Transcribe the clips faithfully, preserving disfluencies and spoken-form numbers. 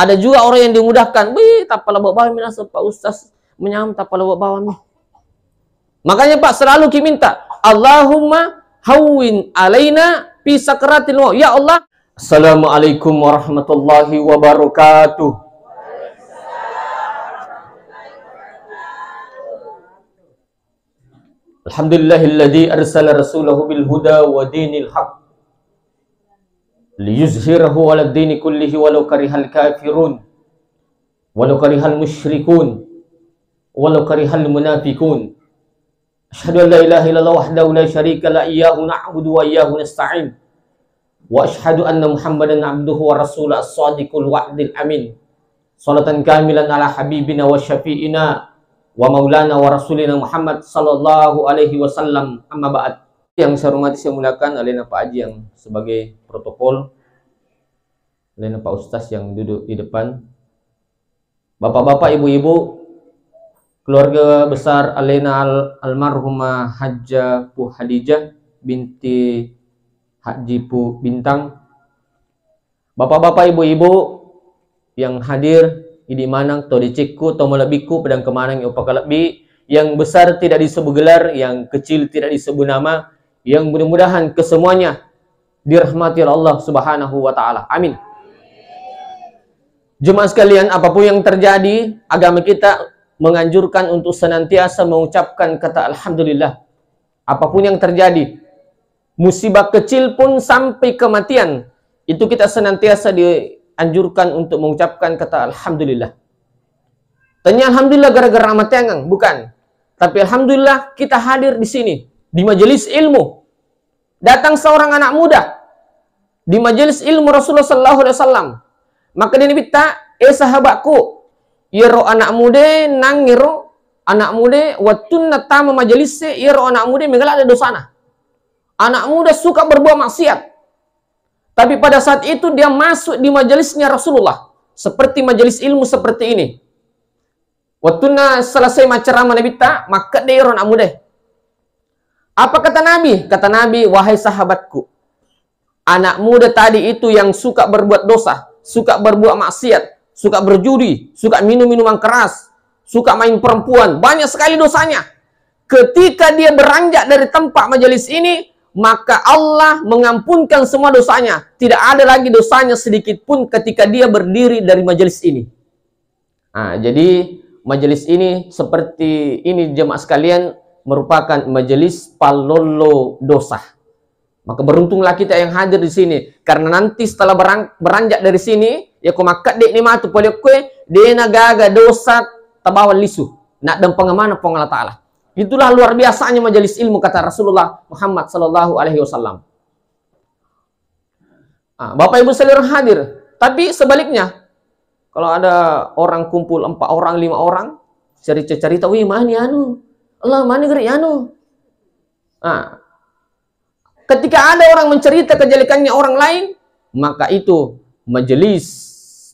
Ada juga orang yang dimudahkan. Wih, tappa lebo bawang mi naseng Pak Ustaz menyam, tappa lebo bawang mi. Makanya Pak, selalu ki minta, Allahumma hawwin alaina fi sakaratil maut. Ya Allah. Assalamualaikum warahmatullahi wabarakatuh. Alhamdulillahilladzi arsala rasulahu bil huda wa dinil haq liyuzhirahu ala dini kullihi walau karihal kafirun, walau karihal musyrikun, walau karihal munafiqun. Asyhadu an la ilaha illallah wahdahu la syarika la, iyyahu na'budu wa iyyahu nasta'in. Wa asyhadu anna Muhammadan abduhu wa rasuluh as-sadiqul wa'dil amin. Salatan kamilan ala habibina wa syafi'ina wa maulana wa rasulina Muhammad sallallahu alaihi wasallam. Amma ba'd. Yang saya hormati, saya muliakan, alena Pak Haji yang sebagai protokol, alena Pak Ustaz yang duduk di depan, bapak-bapak, ibu-ibu, keluarga besar alena al-, almarhumah Hajjah Pu Hadijah binti Haji Pu Bintang, bapak-bapak, ibu-ibu yang hadir, idi maneng to decekku, to malebbiku, pedang kemaneng upakalebbi, yang besar tidak disebut gelar, yang kecil tidak disebut nama, yang mudah-mudahan kesemuanya dirahmati oleh Allah Subhanahu wa Ta'ala. Amin. Jemaah sekalian, apapun yang terjadi, agama kita menganjurkan untuk senantiasa mengucapkan kata alhamdulillah. Apapun yang terjadi, musibah kecil pun sampai kematian, itu kita senantiasa dianjurkan untuk mengucapkan kata alhamdulillah. Tanya alhamdulillah gara-gara amateangeng, bukan. Tapi alhamdulillah kita hadir di sini, di majelis ilmu. Datang seorang anak muda di majelis ilmu Rasulullah sallallahu alaihi wasallam. Maka dia nabitta, "Eh sahabatku, iyaro anak muda nangero anak muda wattunna tama majelis e, iyaro anak muda mega ladde dosana. Anak muda suka berbuat maksiat." Tapi pada saat itu dia masuk di majelisnya Rasulullah, seperti majelis ilmu seperti ini. Wattunna selesai maccarama nabitta, makkedde iyaro anak muda. Apa kata Nabi? Kata Nabi, "Wahai sahabatku, anak muda tadi itu yang suka berbuat dosa, suka berbuat maksiat, suka berjudi, suka minum minuman keras, suka main perempuan, banyak sekali dosanya. Ketika dia beranjak dari tempat majelis ini, maka Allah mengampunkan semua dosanya. Tidak ada lagi dosanya sedikit pun ketika dia berdiri dari majelis ini." Ah, jadi majelis ini seperti ini, jemaah sekalian, merupakan majelis pallollo dosa. Maka beruntunglah kita yang hadir di sini, karena nanti setelah berang-, beranjak dari sini, ya ko makkedde ni matu pole koe, dena gaga dosa tabawa lisu, naddempeng mana Puang Allah Ta'ala. Itulah luar biasanya majelis ilmu, kata Rasulullah Muhammad sallallahu alaihi wasallam. Ah, Bapak Ibu sekalian hadir. Tapi sebaliknya, kalau ada orang kumpul empat orang, lima orang, cerita-cerita, "Wih, mani anu? Allah, mani geri anu?" Ah, ketika ada orang mencerita kejelekannya orang lain, maka itu majelis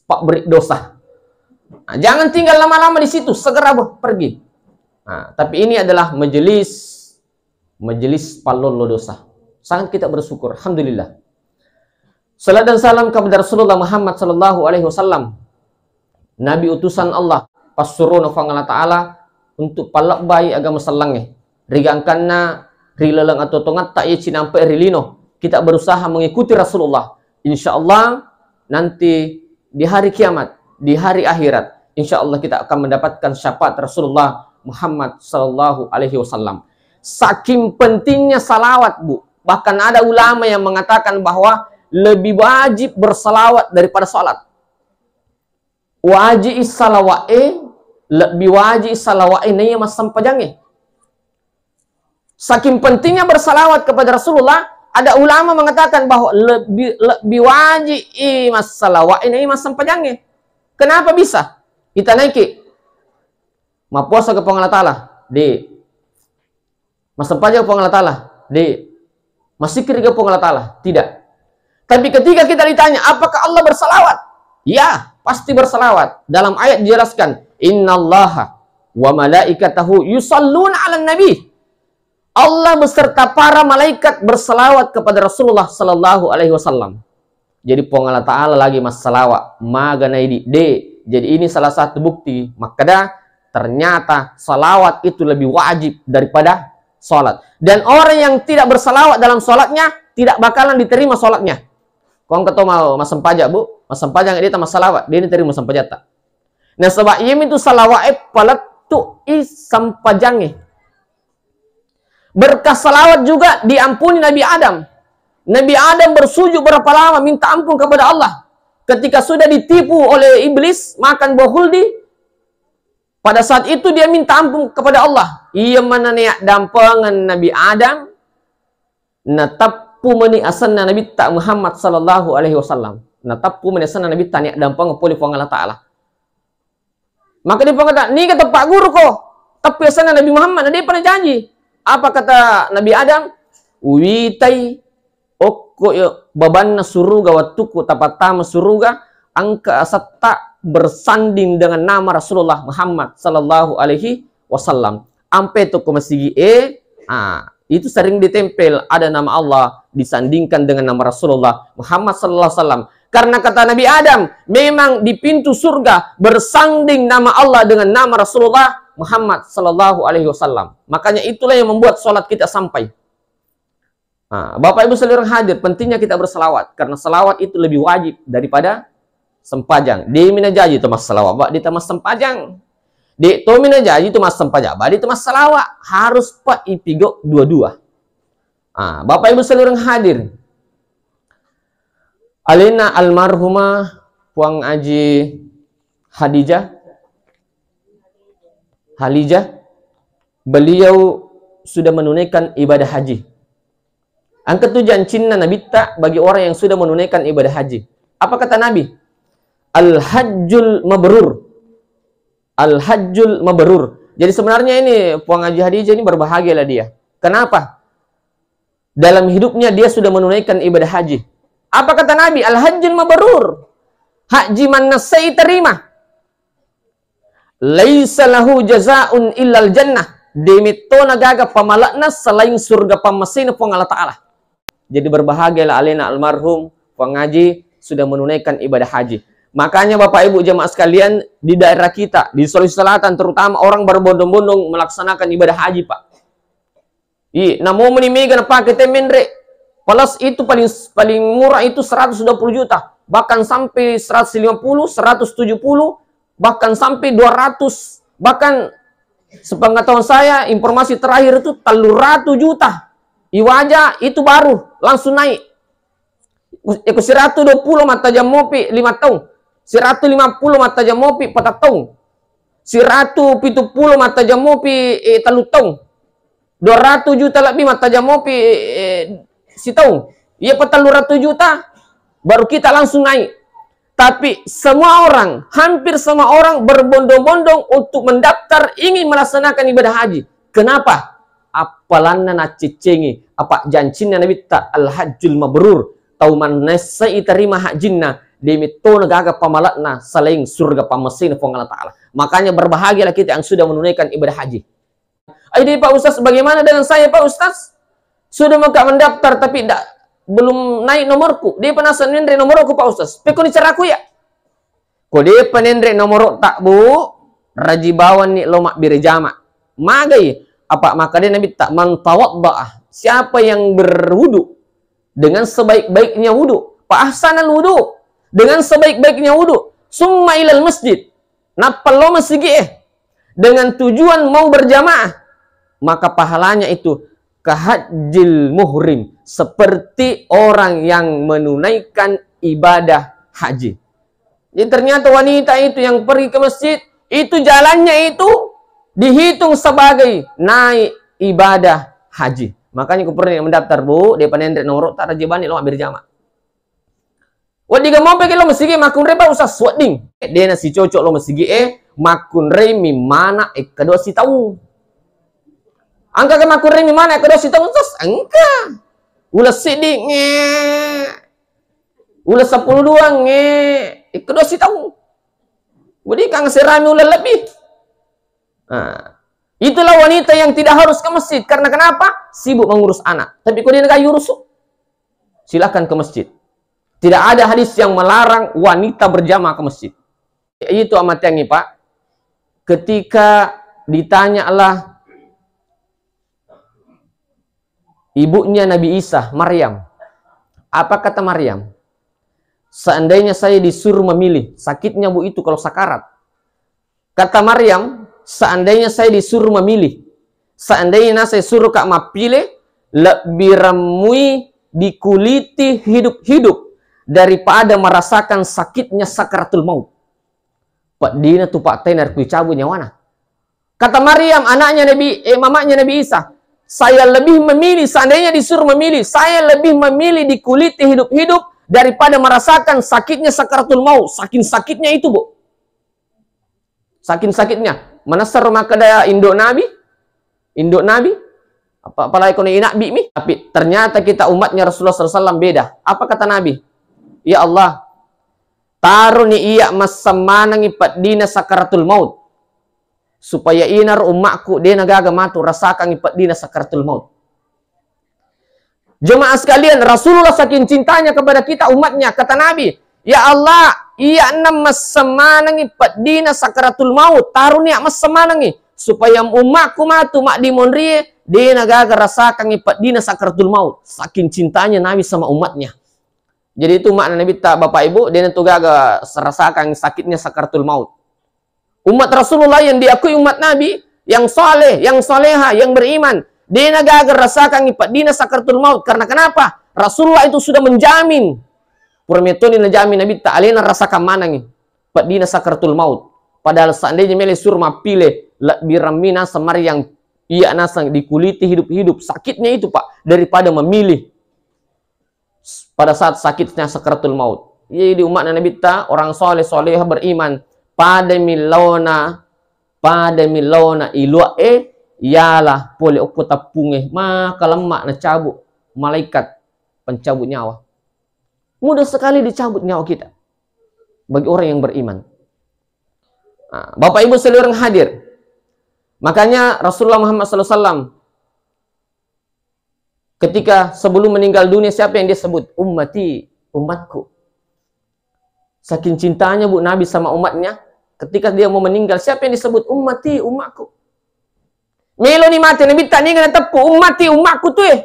pabrik dosa. Nah, jangan tinggal lama-lama di situ, segera ber-, pergi. Nah, tapi ini adalah majelis majelis pallollo dosa. Sangat kita bersyukur, alhamdulillah. Salat dan salam kepada Rasulullah Muhammad sallallahu alaihi wasallam, Nabi utusan Allah, passurono Puang Allah Ta'ala untuk pallebbai agama sellengnge. Rigangkanna ri laleng atuo-tuongetta iya cinampe ri lino, kita berusaha mengikuti Rasulullah. Insya Allah, nanti di hari kiamat, di hari akhirat, insya Allah kita akan mendapatkan syafaat Rasulullah Muhammad sallallahu alaihi wasallam. Saking pentingnya salawat, Bu. Bahkan ada ulama yang mengatakan bahwa lebih wajib bersalawat daripada salat. Waji salawat e, lebih waji salawat e naiya massempajangnge. Saking pentingnya bersalawat kepada Rasulullah, ada ulama mengatakan bahwa lebih, lebih wajib i massalawat ini massempajangnge. Kenapa bisa? Kita naiki. Mapuasa ke Puang Allah Ta'ala. Di. Massempajang Puang Allah Ta'ala. Di. Massikkiri ke Puang Allah Ta'ala. Tidak. Tapi ketika kita ditanya, apakah Allah bersalawat? Ya, pasti bersalawat. Dalam ayat dijelaskan, "Innallaha wa malaikatahu yusalluna 'alan nabi." Allah beserta para malaikat bersalawat kepada Rasulullah sallallahu alaihi wasallam. Jadi Puang Allah Ta'ala lagi massalawa, maga naidi de. Jadi ini salah satu bukti makkeda ternyata salawat itu lebih wajib daripada salat. Dan orang yang tidak bersalawat dalam salatnya tidak bakalan diterima salatnya. Kong keto mau massempajang, Bu, massempajang de ta massalawat, de diterima sempajatta. Nasaba iyami tu salawat e palettu i sempajangnge. Berkah salawat juga diampuni Nabi Adam. Nabi Adam bersujud berapa lama minta ampun kepada Allah? Ketika sudah ditipu oleh iblis makan buah khuldi, pada saat itu dia minta ampun kepada Allah. Iya manane dampengeng Nabi Adam, nateppu meni asenna Nabitta Muhammad sallallahu alaihi wasallam. Nateppu meni asenna Nabitta ni dampengeng pole Puang Allah Ta'ala. Maka dia berkata, "Niga teppagguruko?" Tapi asenna Nabi Muhammad, na depa najaji. Apa kata Nabi Adam? "Uwitai okko yo babanna suruga, wattuku tapattama suruga, engka asetta bersanding dengan nama Rasulullah Muhammad sallallahu alaihi wasallam." Ampe tu ko masigi e, ah, itu sering ditempel ada nama Allah disandingkan dengan nama Rasulullah Muhammad sallallahu alaihi wasallam. Karena kata Nabi Adam, memang di pintu surga bersanding nama Allah dengan nama Rasulullah Muhammad sallallahu alaihi wasallam. Makanya itulah yang membuat salat kita sampai. Nah, Bapak Ibu sekalian hadir, pentingnya kita bersalawat karena salawat itu lebih wajib daripada sempajang. De mi najaji tu massalawat, ba de ta massempajang. De to mi najaji tu massempajang, ba de ta massalawat. Harus pa ipigau dua-dua. Ah, Bapak Ibu sekalian hadir, alena almarhumah Puang Aji Hadijah, Halijah, beliau sudah menunaikan ibadah haji. Engka tu jancinna Nabitta bagi orang yang sudah menunaikan ibadah haji. Apa kata Nabi? Al-hajjul mabrur. Al-hajjul mabrur. Jadi sebenarnya ini Puang Aji Hadijah ini berbahagialah dia. Kenapa? Dalam hidupnya dia sudah menunaikan ibadah haji. Apa kata Nabi? Al-hajjul mabrur. Haji mannessai terima. Laisa lahu jazaun illal jannah. De metto na gaga pamala'na selain surga pammasena Puang Allah Ta'ala. Jadi berbahagialah alena almarhum Puang Aji sudah menunaikan ibadah haji. Makanya Bapak Ibu jemaah sekalian, di daerah kita, di Sulawesi Selatan terutama, orang berbondong-bondong melaksanakan ibadah haji, Pak. Iya, namo meni mega napake te menre. Plus itu paling, paling murah itu seratus dua puluh juta, bahkan sampai seratus lima puluh, seratus tujuh puluh, bahkan sampai dua ratus. Bahkan sepengetahuan saya, informasi terakhir itu tellu ratu juta. Iwaja itu baru langsung naik. Eko siratu dua puluh mattajang mopi lima taung, siratu lima puluh mattajang mopi patang taung, siratu pitu puluh mattajang mopi, eh, tellu taung, dua ratu juta lebbi mattajang mopi, eh, sitaung. Iya pa tellu ratu juta, baru kita langsung naik. Tapi semua orang, hampir semua orang berbondong-bondong untuk mendaftar ingin melaksanakan ibadah haji. Kenapa? Appalanna nacceccengi apa jancinna Nabitta, al-hajjul mabrur, tau mannessai tarima hajjinna, de mettona gaga pamala'na selain surga pammasena Puang Allah Ta'ala. Makanya berbahagialah kita yang sudah menunaikan ibadah haji. Ai deh Pak Ustaz, bagaimana dengan saya Pak Ustaz? Sudah maka mendaftar tapi ndak, belum naik nomorku. Dia penasaran, "Nendre nomorku Pak Ustaz." Pekoni caraku ya? Ko depa nenre nomorotta, Bu, raji bawanni lo mabbere jama. Magai? Apa makkeda Nabitta, "Man tawadda'a," siapa yang berwudu dengan sebaik-baiknya wudu, "fa ahsanal wudu," dengan sebaik-baiknya wudu, "summa ilal masjid," nappa lo masigi e dengan tujuan mau berjamaah, maka pahalanya itu kahajjil muhrim, seperti orang yang menunaikan ibadah haji. Jadi ternyata wanita itu yang pergi ke masjid, itu jalannya itu dihitung sebagai naik ibadah haji. Makanya ku pernah mendaftar, Bu, dia penendek nomor tak ada jawabannya lo ambil jamaah. Wedding ga mope ki lo masigi makkunrai Pak Ustaz, wedding. Dena sicocok lo masigi e makkunrai mi mana ekka doa sitaung. Engka ke makkunrai mi mana ekka doa sitaung Ustaz? Engka. Uleng siddi nge. Uleng sepuluh dua nge. Ekka doa sitaung. Wedding kang serami uleng lebih. Nah, itulah wanita yang tidak harus ke masjid. Karena kenapa? Sibuk mengurus anak. Tapi kau dia nggak urus, silahkan ke masjid. Tidak ada hadis yang melarang wanita berjamaah ke masjid. Itu amateangngi, Pak. Ketika ditanyalah ibunya Nabi Isa, Maryam. Apa kata Maryam? "Seandainya saya disuruh memilih," sakitnya, Bu, itu kalau sakarat. Kata Maryam, "Seandainya saya disuruh memilih, seandainya saya suruh Kak mappile, lebbi remmui dikuliti hidup-hidup daripada merasakan sakitnya sakaratul maut." Peddina tu, Pak, tena rekui cabut nyawana. Kata Maryam, anaknya Nabi, eh, mamanya Nabi Isa, "Saya lebih memilih, seandainya disuruh memilih, saya lebih memilih dikuliti hidup-hidup daripada merasakan sakitnya sakaratul maut." Saking sakitnya itu, Bu. Saking sakitnya. Manessaro makkeda indo Nabi, indo Nabi, apa, apalagi kono inabbi mi. Tapi ternyata kita umatnya Rasulullah sallallahu alaihi wasallam beda. Apa kata Nabi? "Ya Allah, taroni iya massemmanengi peddina sakaratul maut, supaya inaro ummakku de nagaga matu rasakangi peddina sakaratul maut." Jemaah sekalian, Rasulullah saking cintanya kepada kita umatnya, kata Nabi, "Ya Allah, iya ennem massemmanengi peddina sakaratul maut, taroni iya massemmanengi, supaya ummakku matu maddimonrie de nagaga rasakangi peddina sakaratul maut." Saking cintanya Nabi sama umatnya. Jadi itu makna Nabitta, Bapak Ibu, de natu gaga rasakan sakitnya sakaratul maut. Umat Rasulullah yang diakui umat Nabi, yang saleh, yang saleha, yang beriman, de nagaga rasakangi peddina sakaratul maut. Karena kenapa? Rasulullah itu sudah menjamin. Pura metoni najamin Nabitta, alena rasakan manengi peddina sakaratul maut. Padahal seandainya mele suruh mappile, lebbi rammi naseng Maryam, iya naseng dikuliti hidup-hidup, sakitnya itu, Pak, daripada memilih pada saat sakitnya sakaratul maut. Jadi umatna Nabitta, orang soleh, soleha, beriman, pada millona, pada millona iluae, ialah pole okko tappunge, maka lemma nacabut malaikat pencabut nyawa. Mudah sekali dicabut nyawa kita bagi orang yang beriman. Nah, Bapak Ibu seluruh hadir. Makanya Rasulullah Muhammad sallallahu alaihi wasallam ketika sebelum meninggal dunia, siapa yang dia sebut? "Ummati, umatku." Saking cintanya, Bu, Nabi sama umatnya, ketika dia mau meninggal, siapa yang disebut? "Ummati, umatku." Meloni mate Nabitta, niga nateppu, "Ummati, umatku tu e."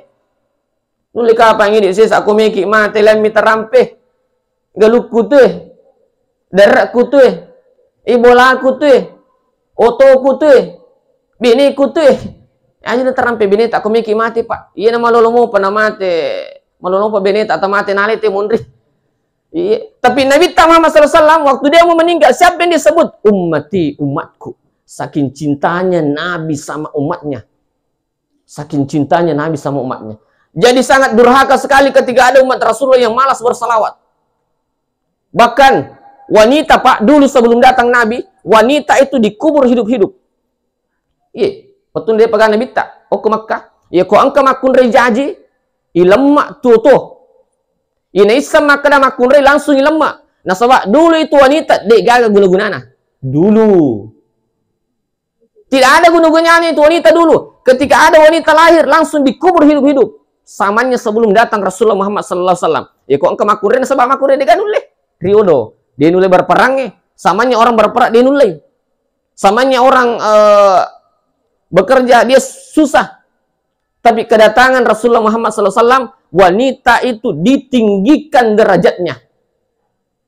Nulle kapang idi sesa ko meki mate, lemmi tarampe. Galukku tu e. Dare'ku tu e. Ibolaku tu e. Otoku tu e. Beneku tu e. Aja na tarampe beneta ko meki mate, Pak. Iya na malolo mopa na mate. Malolo mopa beneta ta mate nale te monri. Iya. Tapi Nabitta Muhammad sallallahu alaihi wasallam waktu dia mau meninggal, siapa yang dia sebut? "Ummati, umatku." Saking cintanya Nabi sama umatnya. Saking cintanya Nabi sama umatnya. Jadi sangat durhaka sekali ketika ada umat Rasulullah yang malas bersalawat. Bahkan wanita, Pak, dulu sebelum datang Nabi, wanita itu dikubur hidup-hidup. Iya, betul dia pegang Nabitta. Oh, ke Makkah. Iya, ko engka makkunrai jaji, ilemma tuo-tuo. Ina issa makkeda makkunrai langsung ilemma. Nasaba dulu itu wanita de gaga guna-gunana. Dulu. Tidak ada guna-gunanya itu wanita dulu. Ketika ada wanita lahir, langsung dikubur hidup-hidup. Samanya sebelum datang Rasulullah Muhammad sallallahu alaihi wasallam. Ya, ko engka makkunrai, nasaba makkunrai de gaga nulle. Riodo, de nulle berperang e. Samanya orang berperang de nulle. Samanya orang, eh, bekerja, dia susah. Tapi kedatangan Rasulullah Muhammad sallallahu alaihi wasallam, wanita itu ditinggikan derajatnya.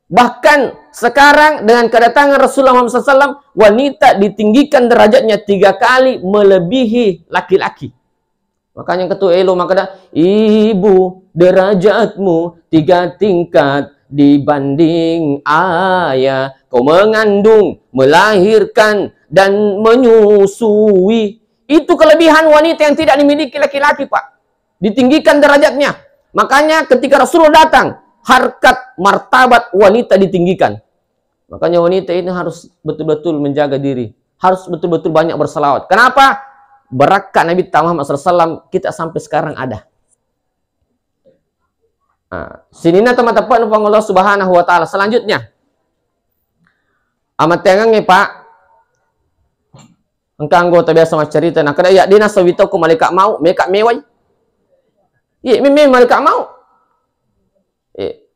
Bahkan sekarang dengan kedatangan Rasulullah Muhammad sallallahu alaihi wasallam, wanita ditinggikan derajatnya tiga kali melebihi laki-laki. Makanya ketua elo makkeda, "Ibu, derajatmu tiga tingkat dibanding ayah. Kau mengandung, melahirkan, dan menyusui." Itu kelebihan wanita yang tidak dimiliki laki-laki, Pak. Ditinggikan derajatnya. Makanya ketika Rasulullah datang, harkat martabat wanita ditinggikan. Makanya wanita ini harus betul-betul menjaga diri. Harus betul-betul banyak bersalawat. Kenapa? Berakka Nabitta Muhammad sallallahu alaihi wasallam, kita sampai sekarang ada. Nah, sininna tamateppa'na Puang Allah Subhanahu wa Ta'ala. Selanjutnya, amateangengnge, Pak, engka anggota biasa maccarita, nakkeda, "Iya, de nasawitokko malaika mau, meka mewai." Iya, memang malaika mau. Eh,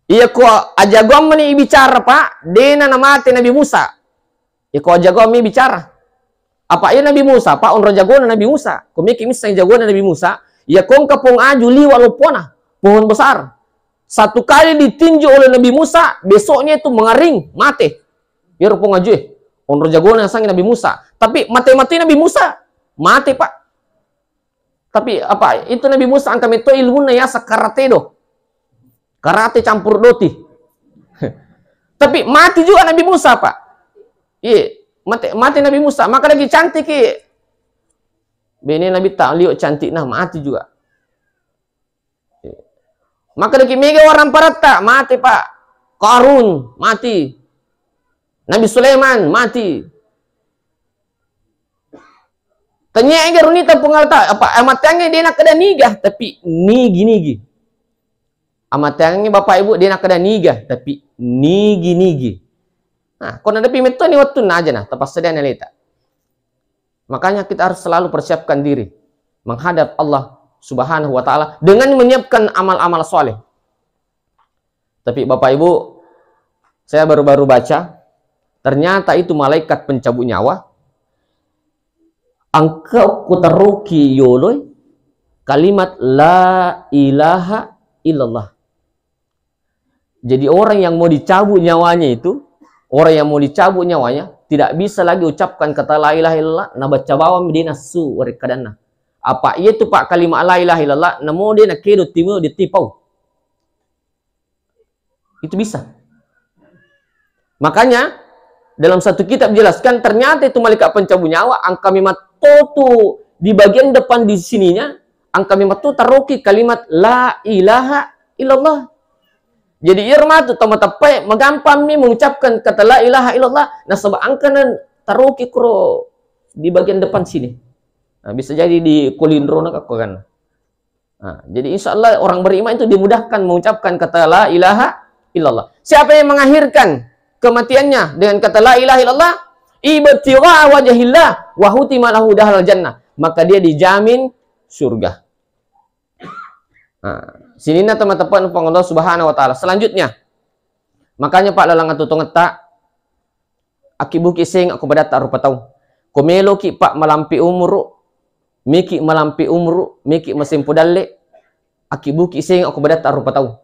Iya ko ajagoang mani ibicara, Pak, dena namate Nabi Musa. Iya ko ajagoang mi bicara. Apa iya Nabi Musa, Pak, onro jagona Nabi Musa. Ko miki misseng jagona Nabi Musa, iya ko engka pong aju liwa loppona, pohon besar. Satu kali ditinju oleh Nabi Musa, besoknya itu mengering, mate. Iyaro pong ajue, onro jagona nasengnge Nabi Musa. Tapi mate-mate Nabi Musa, mate, Pak. Tapi apa, itu Nabi Musa engka metto ilmunna yaseng karate do. Karate campur doti. Tapi mati juga Nabi Musa, Pak. Iya, mati, mati Nabi Musa. Maka lagi cantik ki. Bene Nabi tak liok cantik nah, mati juga. Maka lagi mega orang paratta, mati, Pak. Karun mati. Nabi Sulaiman mati. Tanya ega runita Puang Allah Ta'ala, apa amateangnge dena kada niga, tapi nigi-nigi. Amateangnge Bapak Ibu dena kada niga, tapi nigi-nigi. Nah, ko nadepi mettoni wettunna aja nah, tapassedia aleta. Makanya kita harus selalu persiapkan diri menghadap Allah Subhanahu wa Ta'ala dengan menyiapkan amal-amal soleh. Tapi Bapak Ibu, saya baru-baru baca, ternyata itu malaikat pencabut nyawa, engka okko taroki yoloi kalimat la ilaha illallah. Jadi orang yang mau dicabut nyawanya itu, orang yang mau dicabut nyawanya, tidak bisa lagi ucapkan kata la ilaha illallah, nabaca bawang dena su warekkadanna. Apa iya tu, Pak, kalimat la ilaha illallah, namo dena kedo timo di tipau. Itu bisa. Makanya dalam satu kitab dijelaskan, ternyata itu malaikat pencabut nyawa, engka memang to tu di bagian depan di sininya, engka memang to taroki kalimat la ilaha illallah. Jadi iyaro matu tau mateppae magampang mi mengucapkan kata la ilaha illallah, nasaba engka na taroki kuro di bagian depan sini. Nah, bisa jadi di kolindrona kakko kan. Nah, jadi insya Allah orang beriman itu dimudahkan mengucapkan kata la ilaha illallah. Siapa yang mengakhirkan kematiannya dengan kata la ilaha illallah, ibtigha wajhillah wa hutima lahu dakhal jannah, maka dia dijamin surga. Nah, sininna teman-teman Puang Allah Subhanahu wa Ta'ala. Selanjutnya, makanya, Pak, lalang atu tongetta, akkibuki senga ko badatta rupa tau. Ko meloki, Pak, malampe umuru, miki malampe umuru, miki masempo dalle, akkibuki senga ko badatta rupa tau.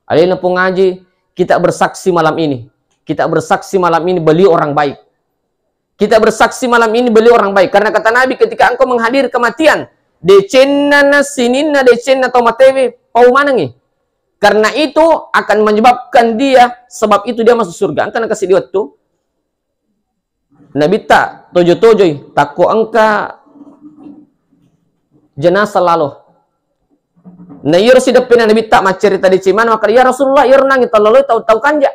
Alena Puang Haji, kita bersaksi malam ini. Kita bersaksi malam ini beliau orang baik. Kita bersaksi malam ini beliau orang baik. Karena kata Nabi, ketika engkau menghadiri kematian, decenna na sininna decenna tau matewe pau manengi. Karena itu akan menyebabkan dia, sebab itu dia masuk surga. Engka nakasi di wettu Nabitta tojo-tojoi, takko engka jenazah lalo. Na iyaro sideppena Nabitta maccerita deceng maneng, makkeda, "Ya Rasulullah, iyaro nangi tallaloi tau, tau kanja."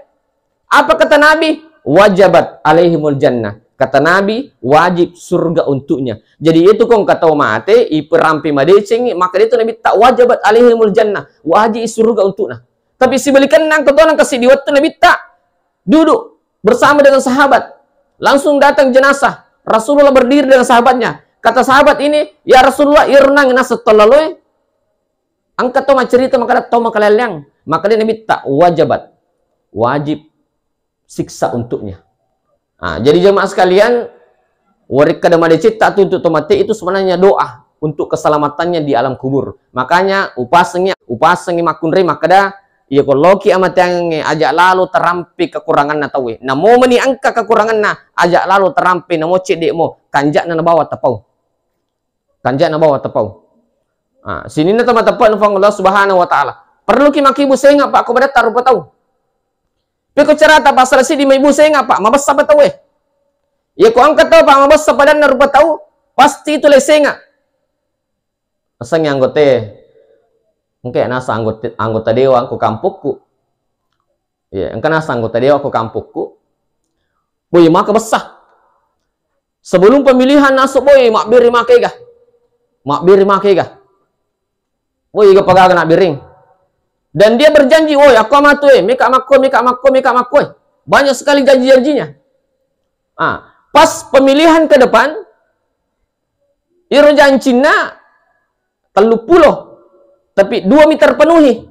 Apa kata Nabi? "Wajabat alaihimul jannah." Kata Nabi, wajib surga untuknya. Jadi itu kong kata mate, iperampe madecengi, maka itu Nabitta, "Wajabat alaihimul jannah." Wajib surga untukna. Tapi sibalikanna engka tona kasi di wettu Nabitta duduk bersama dengan sahabat. Langsung datang jenazah. Rasulullah berdiri dengan sahabatnya. Kata sahabat ini, "Ya Rasulullah, iyaro nangi naseng tallaloi." Engka tau maccerita makkeda tau makalelleang. Makkeda Nabitta, "Wajabat." Wajib siksa untuknya. Nah, jadi jemaah sekalian, warekkada madecetta tu untuk tomate itu sebenarnya doa untuk keselamatannya di alam kubur. Makanya upasengi, upasengi makkunrai makkeda, iya ko loki amateangnge aja lalo tarampe kekuranganna tauwe. Namo meni engka kekuranganna aja lalo tarampe, namo cedde mo, kanja'na nabawa tapau. Kanja'na bawa tapau. Ah, sininna tau mateppa nufang Allah Subhanahu wa Ta'ala. Perluki makkibu senga, Pak, ko badatta rupa tau. Peko carata, Pak, sala siddi maibu senga, Pak, mabessa pa tauwe. Iya ko engka tau, Pak, mabessa padanna rupa tau, pasti itu le senga. Nasengngi anggotae, engka nasa anggota, anggota dewan ko kampokku. Iya, engka nasa anggota dewan ko kampokku. Boy, maka bessa. Sebelum pemilihan nasu, boy, mabbere makega. Mabbere makega. Boy, iga pagaga nabbereng. Dan dia berjanji, "Woi, aku amatu, eh, meka makko, meka makko, meka makko, eh." Banyak sekali janji-janjinya. Ah, pas pemilihan ke depan, iro jancinna tellu pulo, tapi dua mi terpenuhi.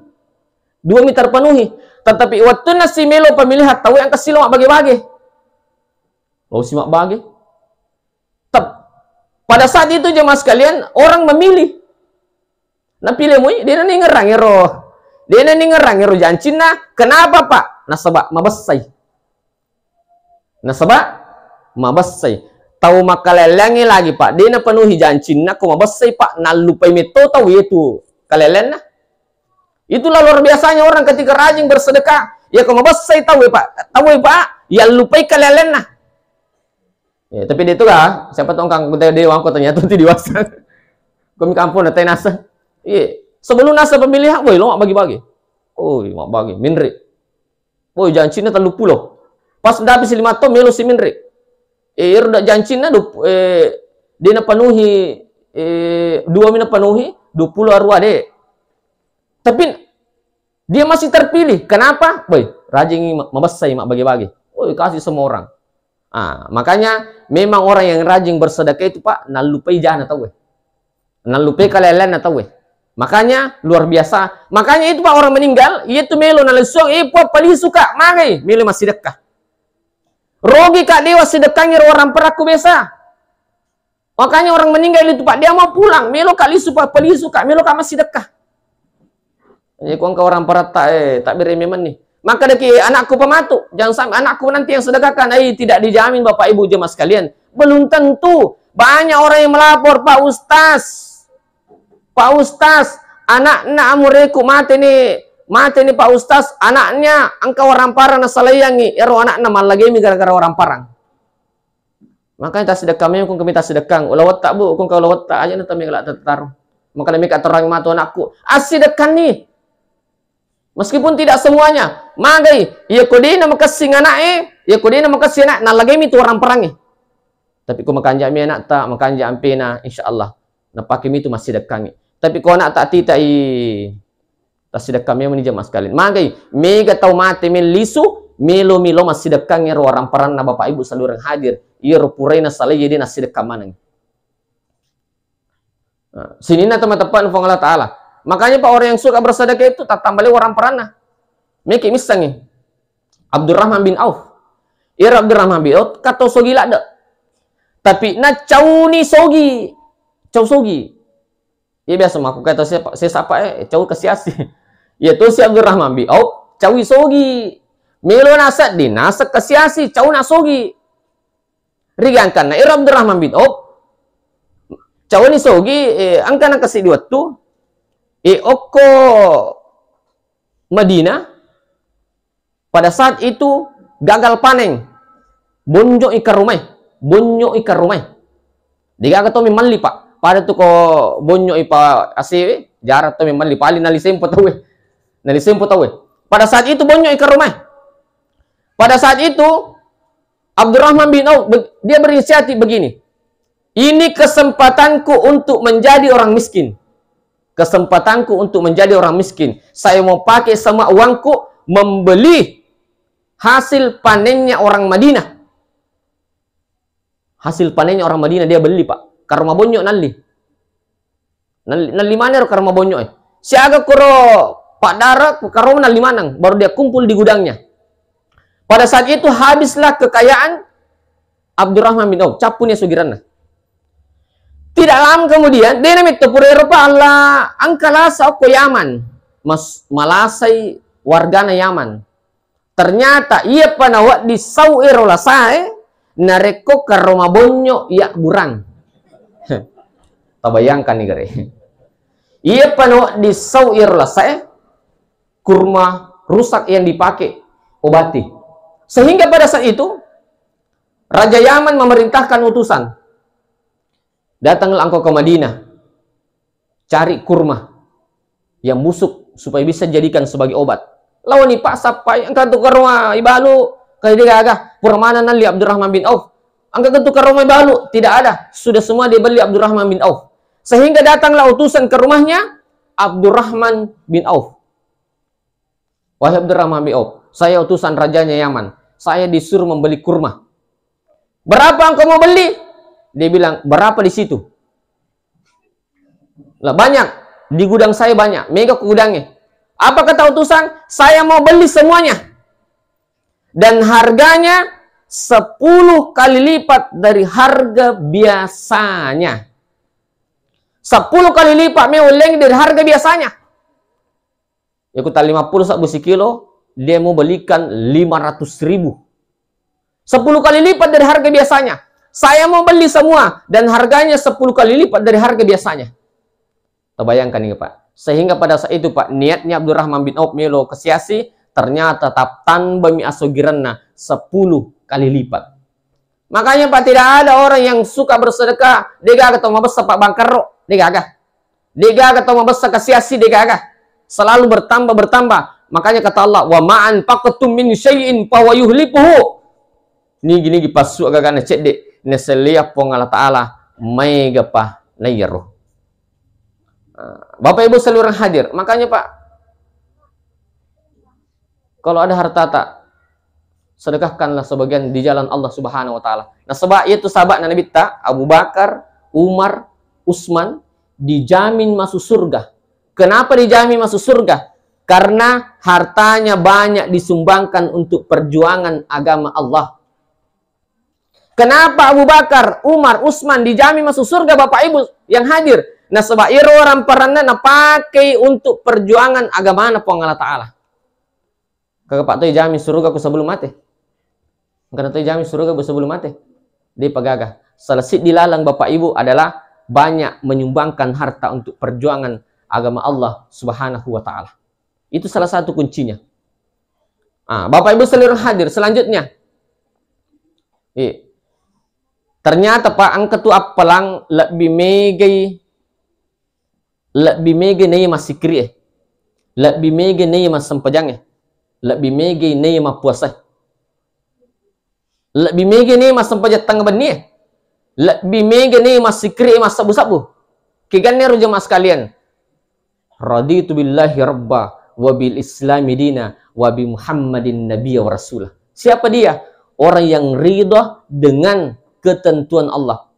Dua mi terpenuhi. Tetapi wettunna si melo pemilihan tau engka silo mabbage-bage. Lo si mabbage. Tep-, pada saat itu jemaah sekalian, orang memilih. Napilih mui, de' naningerang ero. De' naningerang ero jancinna. Kenapa, Pak? Nasaba mabessai. Nasaba mabessai. Tau makkaleleangnge lagi, Pak, de' napenuhi jancinna, ko mabessai, Pak, nallupai metto tau yetu kaleleanna. Itulah luar biasanya orang ketika rajin bersedekah. Ya, ko mabessai tau, Pak, tau, Pak, yallupai kaleleanna. Ya, tapi de' tu ga, siapa tahu engka de' wangko ternyata tu diwasa. Ko mi kampung na tai nasa. Iya, sebelum nasa pemilihan, woi, lo mabbagi-bagi. Oh, mabbagi, menre. Woi, jancinna telluppulo. Pas dapi si lima taung melo si menre. Eh, ero da jancinna du-, eh, de' napenuhi, eh, dua mi napenuhi, duappulo arua de'. Tapi dia masih terpilih. Kenapa? Woi, rajingi ma-, mabessai mabbage-bage. Woi, kasih semua orang. Ah, makanya memang orang yang rajin bersedekah itu, Pak, nallupai jana tauwe. Nallupai kaleleanna tauwe. Makanya luar biasa. Makanya itu, Pak, orang meninggal, iya tu melo nalessuang, eh, Puang, palisu ka, magai, melo massidekka. Rogi ka, de' wassidekkangi ro orang perakku biasa. Makanya orang meninggal itu, Pak, dia mau pulang, melo ka lisu, Pak, palisu ka, melo ka massidekka. Jadi, ko engka orang paratta, eh, tak beri memang nih. Maka deki anakku pematu, jangan sampai anakku nanti yang sedekahkan. Eh, tidak dijamin, Bapak Ibu jemaah sekalian. Belum tentu. Banyak orang yang melapor, "Pak Ustaz, Pak Ustaz, anakna amureku mate nih, mate nih Pak Ustaz, anaknya engka orang parang nasalaiangi, ero anakna mallagemi gara-gara orang parang." Makanya tassidekka memang, kung kami tassidekka. Ulawetta, Bu, kung kau ulawetta, aja na tami la tattaro. Maka demi katorangi matu anakku. Assidekkanni. Meskipun tidak semuanya, magai, iya ko de' na makessing anak e, iya ko de' na makessing anak, nallagemi tu orang perang e. Tapi ko makanja mi anak ta, makanja ampena, insya Allah, napake mi tu massidekkangi. Tapi ko anak ta tita i, Tassidekka memang ni jamaah sekalian. Magai, mega tau mate mellisu, melo-melo massidekkangngi ro waramparanna Bapak Ibu salureng hadir. Iyaro puraina salai jadi nassidekka maneng. Nah, sininna teman-teman Puang Allah Ta'ala. Makanya Pak, orang yang suka bersedekah itu tattambale waramparanna. Meki missengngi. Abdurrahman bin Auf. Iyaro Abdurrahman bin Auf, katau sogi ladde. Tapi na cauni sogi. Cau sogi. Iya, biasa mako kata siapa, sesapa, eh, cau kasiasi. Iya, tu si Abdurrahman bin Auf, caui sogi. Melo nasedding, naseng kasiasi, cau na sogi. Rigangkanna ero Abdurrahman bin Auf, cauni sogi, eh, engka na kasi dua tu, eh, okko Madinah, Pada saat itu gagal panen. Bonnyoi karomai. Bonnyoi karomai. Degaga to memelli, Pak. Pada tu ko bonnyoi pa asewe, jarang to memelli. Paling nali sempo tauwe. Nali sempo tauwe. Pada saat itu bonnyoi karomai. Pada saat itu Abdurrahman bin Auf, be-, dia berinisiatif begini. Ini kesempatanku untuk menjadi orang miskin. Kesempatanku untuk menjadi orang miskin. Saya mau pakai semua uangku membeli hasil panennya orang Madinah. Hasil panennya orang Madinah dia beli, Pak. Karoma bonyo nalli. Nalli, nalli maneng ro karoma bonyo, eh. Siaga koro Pak Dara, karoma nalli maneng. Baru dia kumpul di gudangnya. Pada saat itu habislah kekayaan Abdurrahman bin Auf, cappuni asugiranna. Tidak lama kemudian, dena metto pura ero pa Allah, engka lasa okko Yaman. Mas-, malasai wargana Yaman. Ternyata iya pa nawedding sau ero lasae, narekko karoma bonyo iya burang. Tabayangkan nih, gare. Iya pa nawedding sau ero lasae, kurma rusak yang dipakai obati. Sehingga pada saat itu, Raja Yaman memerintahkan utusan, "Datanglah engkau ke Madinah, cari kurma yang busuk supaya bisa jadikan sebagai obat." Laoni, Pak, sappai, engka tu karoma ibalu, kai de gaga, pura maneng nalli Abdurrahman bin Auf. Engka tu karoma ibalu, tidak ada. Sudah semua dibeli Abdurrahman bin Auf. Sehingga datanglah utusan ke rumahnya Abdurrahman bin Auf. "Wahai Abdurrahman bin Auf, saya utusan rajanya Yaman. Saya disuruh membeli kurma." "Berapa engkau mau beli?" Dia bilang, "Berapa di situ?" "Lah, banyak. Di gudang saya banyak. Mega ku gudangnya." Apa kata utusan? "Saya mau beli semuanya. Dan harganya sepuluh kali lipat dari harga biasanya." Sepuluh kali lipat mi ulleng dari harga biasanya. Iku ta lima puluh sabbu sikilo, dia mau belikan lima ratus ribu. Sepuluh kali lipat dari harga biasanya. "Saya mau beli semua dan harganya sepuluh kali lipat dari harga biasanya." Terbayangkan ini, Pak. Sehingga pada saat itu, Pak, niatnya Abdurrahman bin Auf melo kasiasi, ternyata tattamba mi asogiranna sepuluh kali lipat. Makanya, Pak, tidak ada orang yang suka bersedekah, degaga tau mabessa, Pak, bangkerro, degaga. Degaga tau mabessa kasiasi, degaga. Selalu bertambah, bertambah. Makanya kata Allah, "Wa ma anfaqtum min syai'in fahuwa yukhlifuhu." Nigi-nigi passu agagana cedde, nasellia Puang Allah Ta'ala maega pa naiyaro. Ah, Bapak Ibu saluran hadir, makanya, Pak, kalau ada hartata, sedekahkanlah sebagian di jalan Allah Subhanahu wa Ta'ala. Nasaba iyatu sahaba'na Nabitta, Abu Bakar, Umar, Utsman, dijamin masuk surga. Kenapa dijamin masuk surga? Karena hartanya banyak disumbangkan untuk perjuangan agama Allah. Kenapa Abu Bakar, Umar, Utsman dijamin masuk surga, Bapak Ibu yang hadir? Nasaba iro ramparanna napakei untuk perjuangan agamana Puang Allah Ta'ala. Kagappa toi jamin surga ku sebelum mate. Engkana toi jamin surga ku sebelum mate. Depa gaga. Salah siddi laleng, Bapak Ibu, adalah banyak menyumbangkan harta untuk perjuangan agama Allah Subhanahu wa Ta'ala. Itu salah satu kuncinya. Ah, Bapak Ibu saluran hadir, selanjutnya. Iya. Ternyata, Pak, engka tu appalang lebbi megai, lebbi megai naiya massikiri e. Lebbi megai naiya massempajang e. Lebbi megai naiya mappuasa e. Lebbi megai naiya massempajang tengnga benni e. Lebbi megai naiya massikiri e massabbu-sabbu. Keganna ero, jemaah sekalian. "Raditu billahi rabba wa bil islami dina wa bi Muhammadin nabiyya wa rasula." Siapa dia? Orang yang ridha dengan ketentuan Allah.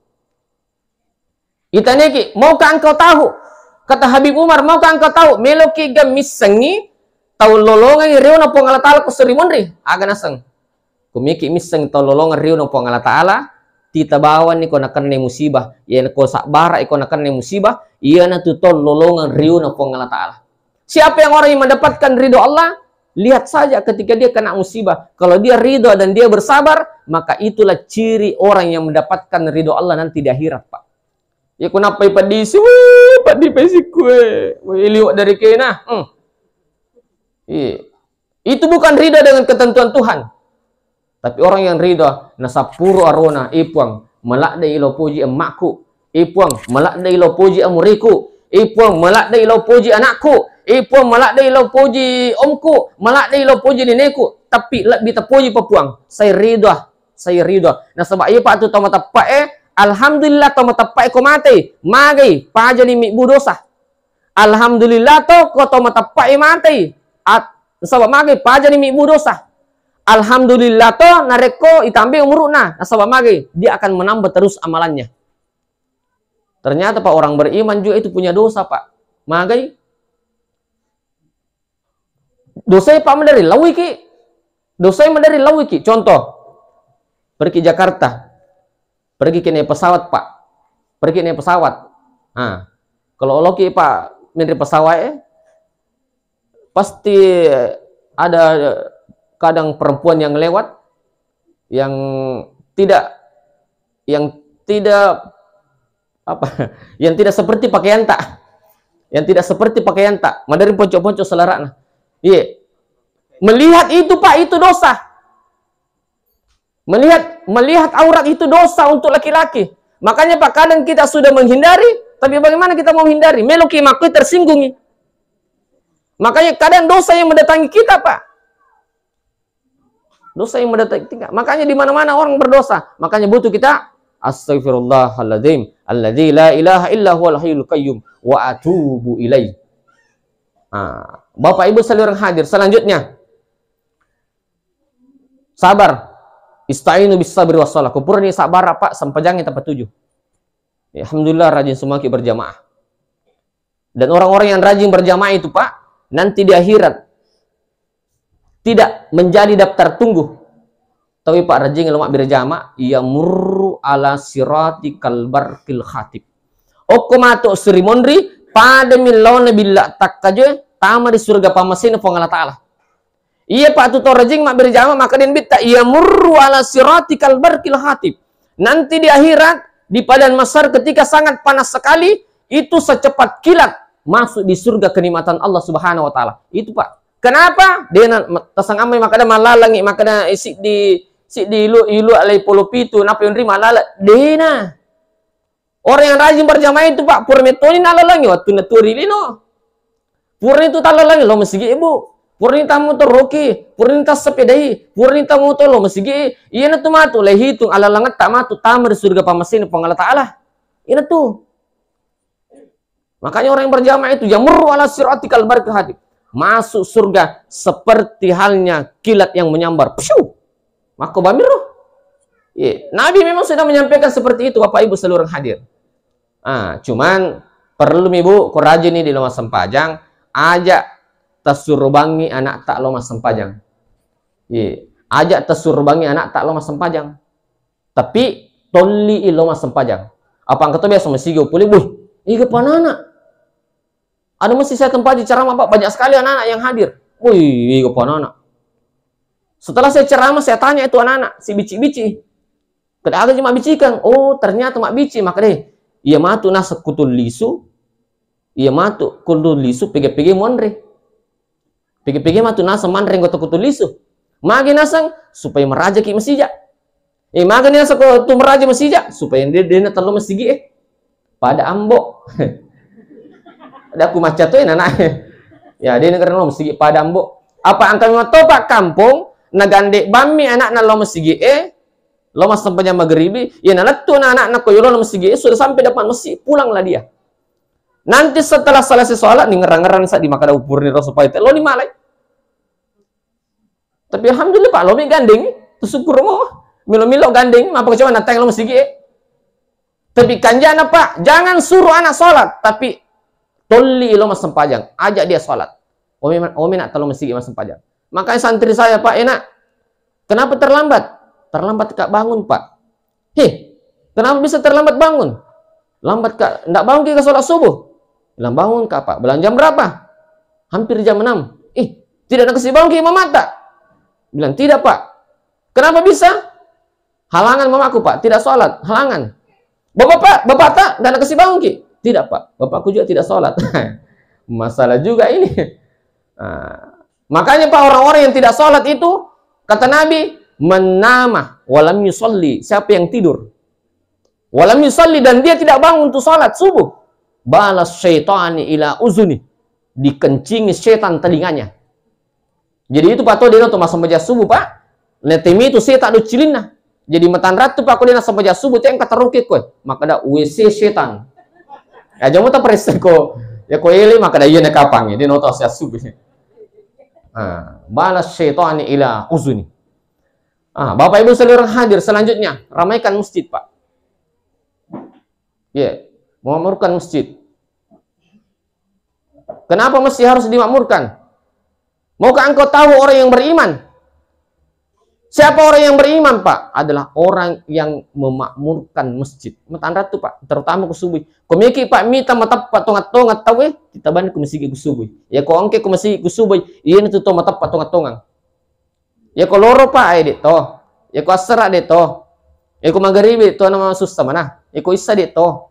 Itaneki, "Maukah engkau tahu?" Kata Habib Umar, "Maukah engkau tahu?" Meloki ga missengi tau lolongengi riona Puang Allah Ta'ala ko seri monri? Aga naseng. Kumiki misseng tau lolongeng riona Puang Allah Ta'ala, tita bawani ko nakennai musibah. Iya ko sabbara ko nakennai musibah, iyanatu tau lolongeng riona Puang Allah Ta'ala. Siapa yang orang yang mendapatkan ridho Allah? Lihat saja ketika dia kena musibah. Kalau dia ridho dan dia bersabar, maka itulah ciri orang yang mendapatkan ridho Allah nanti di akhirat, Pak. Ya, ku nappai pedisi, wih, peddi pesikku, eh. Wih, liwat dari kena. Hmm. Iya. Itu bukan ridho dengan ketentuan Tuhan. Tapi orang yang ridho, nasappuro arona, "Eh, Puang, maladde ilo poji emmakku. Eh, Puang, maladde ilo poji amuriku. Eh, Puang, maladde ilo poji anakku. Eh, Puang, maladde ilo poji omku. Maladde ilo poji neneku." Tapi lebbi tapoji pa Puang. Saya ridho, saya ridho. Nasaba iya pa tu tau mateppe e, alhamdulillah tau mateppe e ko matei. Magai, pajani mibbu dosa. Alhamdulillah to, ko to mateppe'i matei. At-, nasaba magai, pajani mibbu dosa. Alhamdulillah to, narekko itambai umuru'na, nasaba magai, dia akan menambah terus amalannya. Ternyata, Pak, orang beriman juga itu punya dosa, Pak. Magai. Dosai, Pak, maderri lauiki. Dosai maderri lauiki. Contoh, pergi Jakarta. Pergi ki naik pesawat, Pak. Pergi naik pesawat. Nah, kalau oloki, Pak, menri pesawat, eh, pasti ada kadang perempuan yang lewat, yang tidak, yang tidak, apa, yang tidak seperti pakaianta. Yang tidak seperti pakaianta. Maderri ponco-ponco selerana. Iya. Melihat itu, Pak, itu dosa. Melihat, melihat aurat itu dosa untuk laki-laki. Makanya, Pak, kadang kita sudah menghindari, tapi bagaimana kita mau menghindari? Meloki makkoi tersinggungi. Makanya kadang dosa yang mendatangi kita, Pak. Dosa yang mendatangi kita. Makanya di mana-mana orang berdosa. Makanya butuh kita, "Astagfirullahaladzim, alladzi la ilaha illa huwal hayyul qayyum, wa atubu ilaih." Nah, Bapak Ibu saudara hadir, selanjutnya, sabar. Ista'inu bis sabri was salah. Kupurani sabar, Pak, sempajangi tempat tujuh. Ya, alhamdulillah, rajin semuaki berjamaah. Dan orang-orang yang rajin berjamaah itu, Pak, Nanti di akhirat tidak menjadi daftar tunggu. Tapi Pak, rajing lo mabbere jama, yamurru ala sirati kalbarqil khatib. Okko matu suri monri, padami laona billa takkajoe, tama di surga pamasena Puang Allah Ta'ala. Iya Pak, tu tau rajing mabbere jama, maka den bitta, yamurru ala sirati kalbarqil khatib. Nanti di akhirat, di padang mahsyar ketika sangat panas sekali, itu secepat kilat masuk di surga kenikmatan Allah Subhanahu wa Ta'ala. Itu Pak. Kenapa? Dena tasangammai makkeda mallalengngi, makkeda, eh, siddi, siddi ilu, ilu alai polo pitu, napa yonri mallala? Dena. Orang yang rajin berjamaah itu, Pak, pura metoni nallalengngi wattunna tuo ri lino. Purani tu tallalengngi lo masigi, Bu. Purani tammotoroki, purani tassepedai, purani tammoto lo masigi. Iyana tu matu le hitung allalengetta matu tama ri surga pamasena Puang Allah Ta'ala. Iyana tu. Makanya orang yang berjamaah itu yamurru ala sirati kalbarqil khatib. Masuk surga seperti halnya kilat yang menyambar. Psiu! Makko bamiro. Iya. Nabi memang sudah menyampaikan seperti itu, Bapak Ibu seluruh hadir. Ah, cuman perlu mi, Bu, ko rajini di lo massempajang, aja tasurubangi anakta lo massempajang. Iya. Aja tasurubangi anakta lo massempajang. Tapi tolli i lo massempajang. Apa engka to biasa masigi pole, "Wih, iga panana?" Anu mesti saya tempaji ceramah, Pak, banyak sekali anak-anak yang hadir. "Wih, iga panana?" Setelah saya ceramah, saya tanya itu anak-anak, si bici-bici. Kada aga je mabbicikang. Oh, ternyata mabbici, maka deh. Iya matu naseng kutullisu, iya matu kutullisu, pege-pege monre. Pege-pege matu naseng manre anggota kutullisu. Magi naseng supaya merajaki masija. Eh, magi naseng ko tu meraja masija supaya dia dia tello masigi eh. Pada ambo. Ada aku macca tu eh nana. Ya, dia negara lo masigi pada ambo. Apa angka memang topak kampung nagande bammi anakna lo masigi eh. Lo massempajang magribi, iya nalettu anak-anakna ko yolo lo masigi eh, sudah sampai depan masjid, pulanglah dia. Nanti setelah selesai sholat, ni ngerang-ngerang sa di makkeda upurni ro supaya te lo ni malai. Tapi alhamdulillah, Pak, lo mi gandeng, tu syukur mo. Milo-milo gandeng, apa kecewa natang lo masigi eh. Tapi kanjana, Pak, jangan suruh anak sholat, tapi tolli lo massempajang, ajak dia sholat. Omi, omi nak telo masigi massempajang. Makanya santri saya, Pak, enak. Kenapa terlambat? Terlambat kak bangun, Pak. Heh, kenapa bisa terlambat bangun? Lambat kak, ndak bangun kita sholat subuh. Bilang, "Bangun kak, Pak." Bilang, "Jam berapa?" "Hampir jam enam." "Ih, tidak nakasi bangun ki mamatta?" Bilang, "Tidak, Pak." "Kenapa bisa?" "Halangan mamaku, Pak, tidak sholat. Halangan." "Bapak, Pak, bapak tak, ndak nakasi bangun ki?" "Tidak, Pak, bapakku juga tidak sholat." Masalah juga ini. Nah, makanya, Pak, orang-orang yang tidak sholat itu, kata Nabi, "Man nama walam yusalli," siapa yang tidur, "walam yusalli," dan dia tidak bangun untuk sholat subuh, "balas syaitani ila uzuni," dikencingi setan telinganya. Jadi itu, Pak, to, dia nonton massempajang subuh, Pak. Natemi itu setan do cilinna. Jadi matanrattu, Pak, ko dia nassempajang subuh, te engka tarongke koe. Makkeda, "W C setan." Ya, jamu ta peressa ko, ya ko ele, makkeda, "Iya, na kapang, dia nonton massempajang subuh." Ah, "balas syaitani ila uzuni." Ah, Bapak Ibu seluruh hadir, selanjutnya, ramaikan masjid, Pak. Ya, memakmurkan masjid. Kenapa masjid harus dimakmurkan? Maukah engkau tahu orang yang beriman? Siapa orang yang beriman, Pak? Adalah orang yang memakmurkan masjid. Matanrattu, Pak, terutama ku subuh. Ko meki, Pak, mita mateppa tonga-tonga tau, eh, kita bani ku masigi ku subuh. Ya, ko engke ku masigi ku subuh, iya tu to mateppa tonga-tonga. Yako loro, Pak, eh, de to. Yako assara, de to. Yako magaribi, de to, nama sussa mana. Yako issa, de to.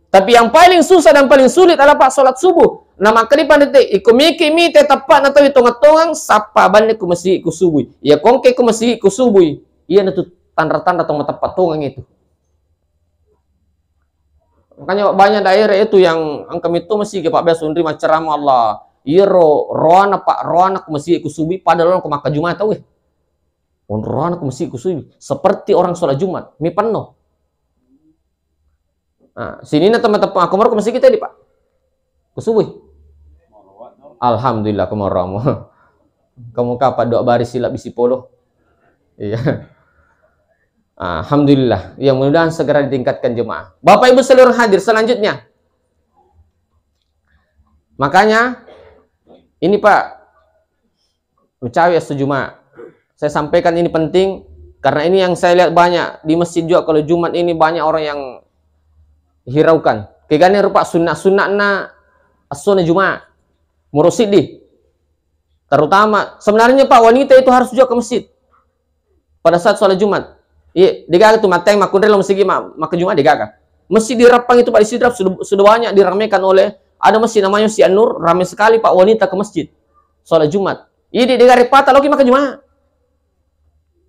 Tapi yang paling susah dan paling sulit adalah, Pak, sholat subuh. Nah, makanya, Pak, nanti, iko miki mi te teppa na tawi tonga-tongang, sappa banne ku masigi ku subuh. Ya, kongke ku masigi ku subuh. Iya, na tu tanra-tanra tong mateppa tongang itu. Makanya banyak daerah itu yang engka metto masigi, Pak, biasa unri macceramah Allah. Iyaro roana, Pak, roana ku masigi ku subuh, padahal ko makka Jumat tau, eh. Roana ku masigi ku subuh, seperti orang sholat Jumat, mi penno. Nah, sinina teman-teman aku baru ku masigi tadi, Pak. Ku subuh. Alhamdulillah, kamu romo. Kamu kapan dua baris silap bisi polo? Iya. Alhamdulillah. Ya, mudah-mudahan segera ditingkatkan jemaah. Bapak Ibu seluruh hadir, selanjutnya. Makanya, Ini, Pak, mecawe esso Jumat. Saya sampaikan ini penting karena ini yang saya lihat banyak di masjid juga, kalau Jumat ini banyak orang yang hiraukan. Kegane rupa sunnah-sunnahna essona Jumat. Murosidi. Terutama sebenarnya, Pak, wanita itu harus juga ke masjid pada saat sholat Jumat. Iya, degaga tu matteng makkunrai lo masigi ma-, maka Jumat degaga. Masjid di Rappang itu, Pak, di Sidrap sudah, sudah banyak diramaikan oleh, ada masjid namanya Masjid An-Nur, ramai sekali, Pak, wanita ke masjid sholat Jumat. Iya, di degaga pata loki maka Jumat.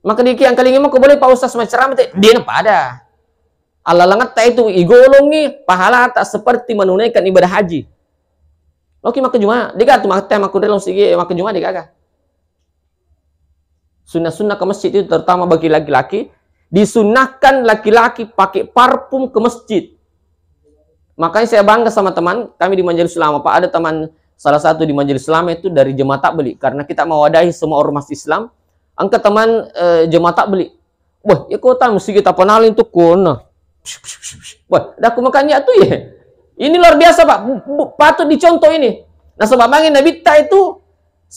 Maka diki angkalingi mako boleh Pak Ustaz maceramah te, dia pada. Alalangetta itu igolongi pahala tak seperti menunaikan ibadah haji. Loki maka Jumat, degaga tu matteng makkunrai lo masigi maka Jumat degaga. Sunnah-sunnah ke masjid itu terutama bagi laki-laki, disunnahkan laki-laki pakai parfum ke masjid. Makanya saya bangga sama teman kami di Majelis Ulama, Pak. Ada teman salah satu di Majelis Ulama itu dari Jemaat Tabligh, karena kita mewadahi semua ormas Islam. Engka teman, eh, Jemaat Tabligh. Wah, ya kota masigi tapanalin tu kona. Wah, dah aku makanya tu ya. Ini luar biasa, Pak. Bu-, bu-, patut dicontoh ini. Nah, sebab bangin Nabi ta itu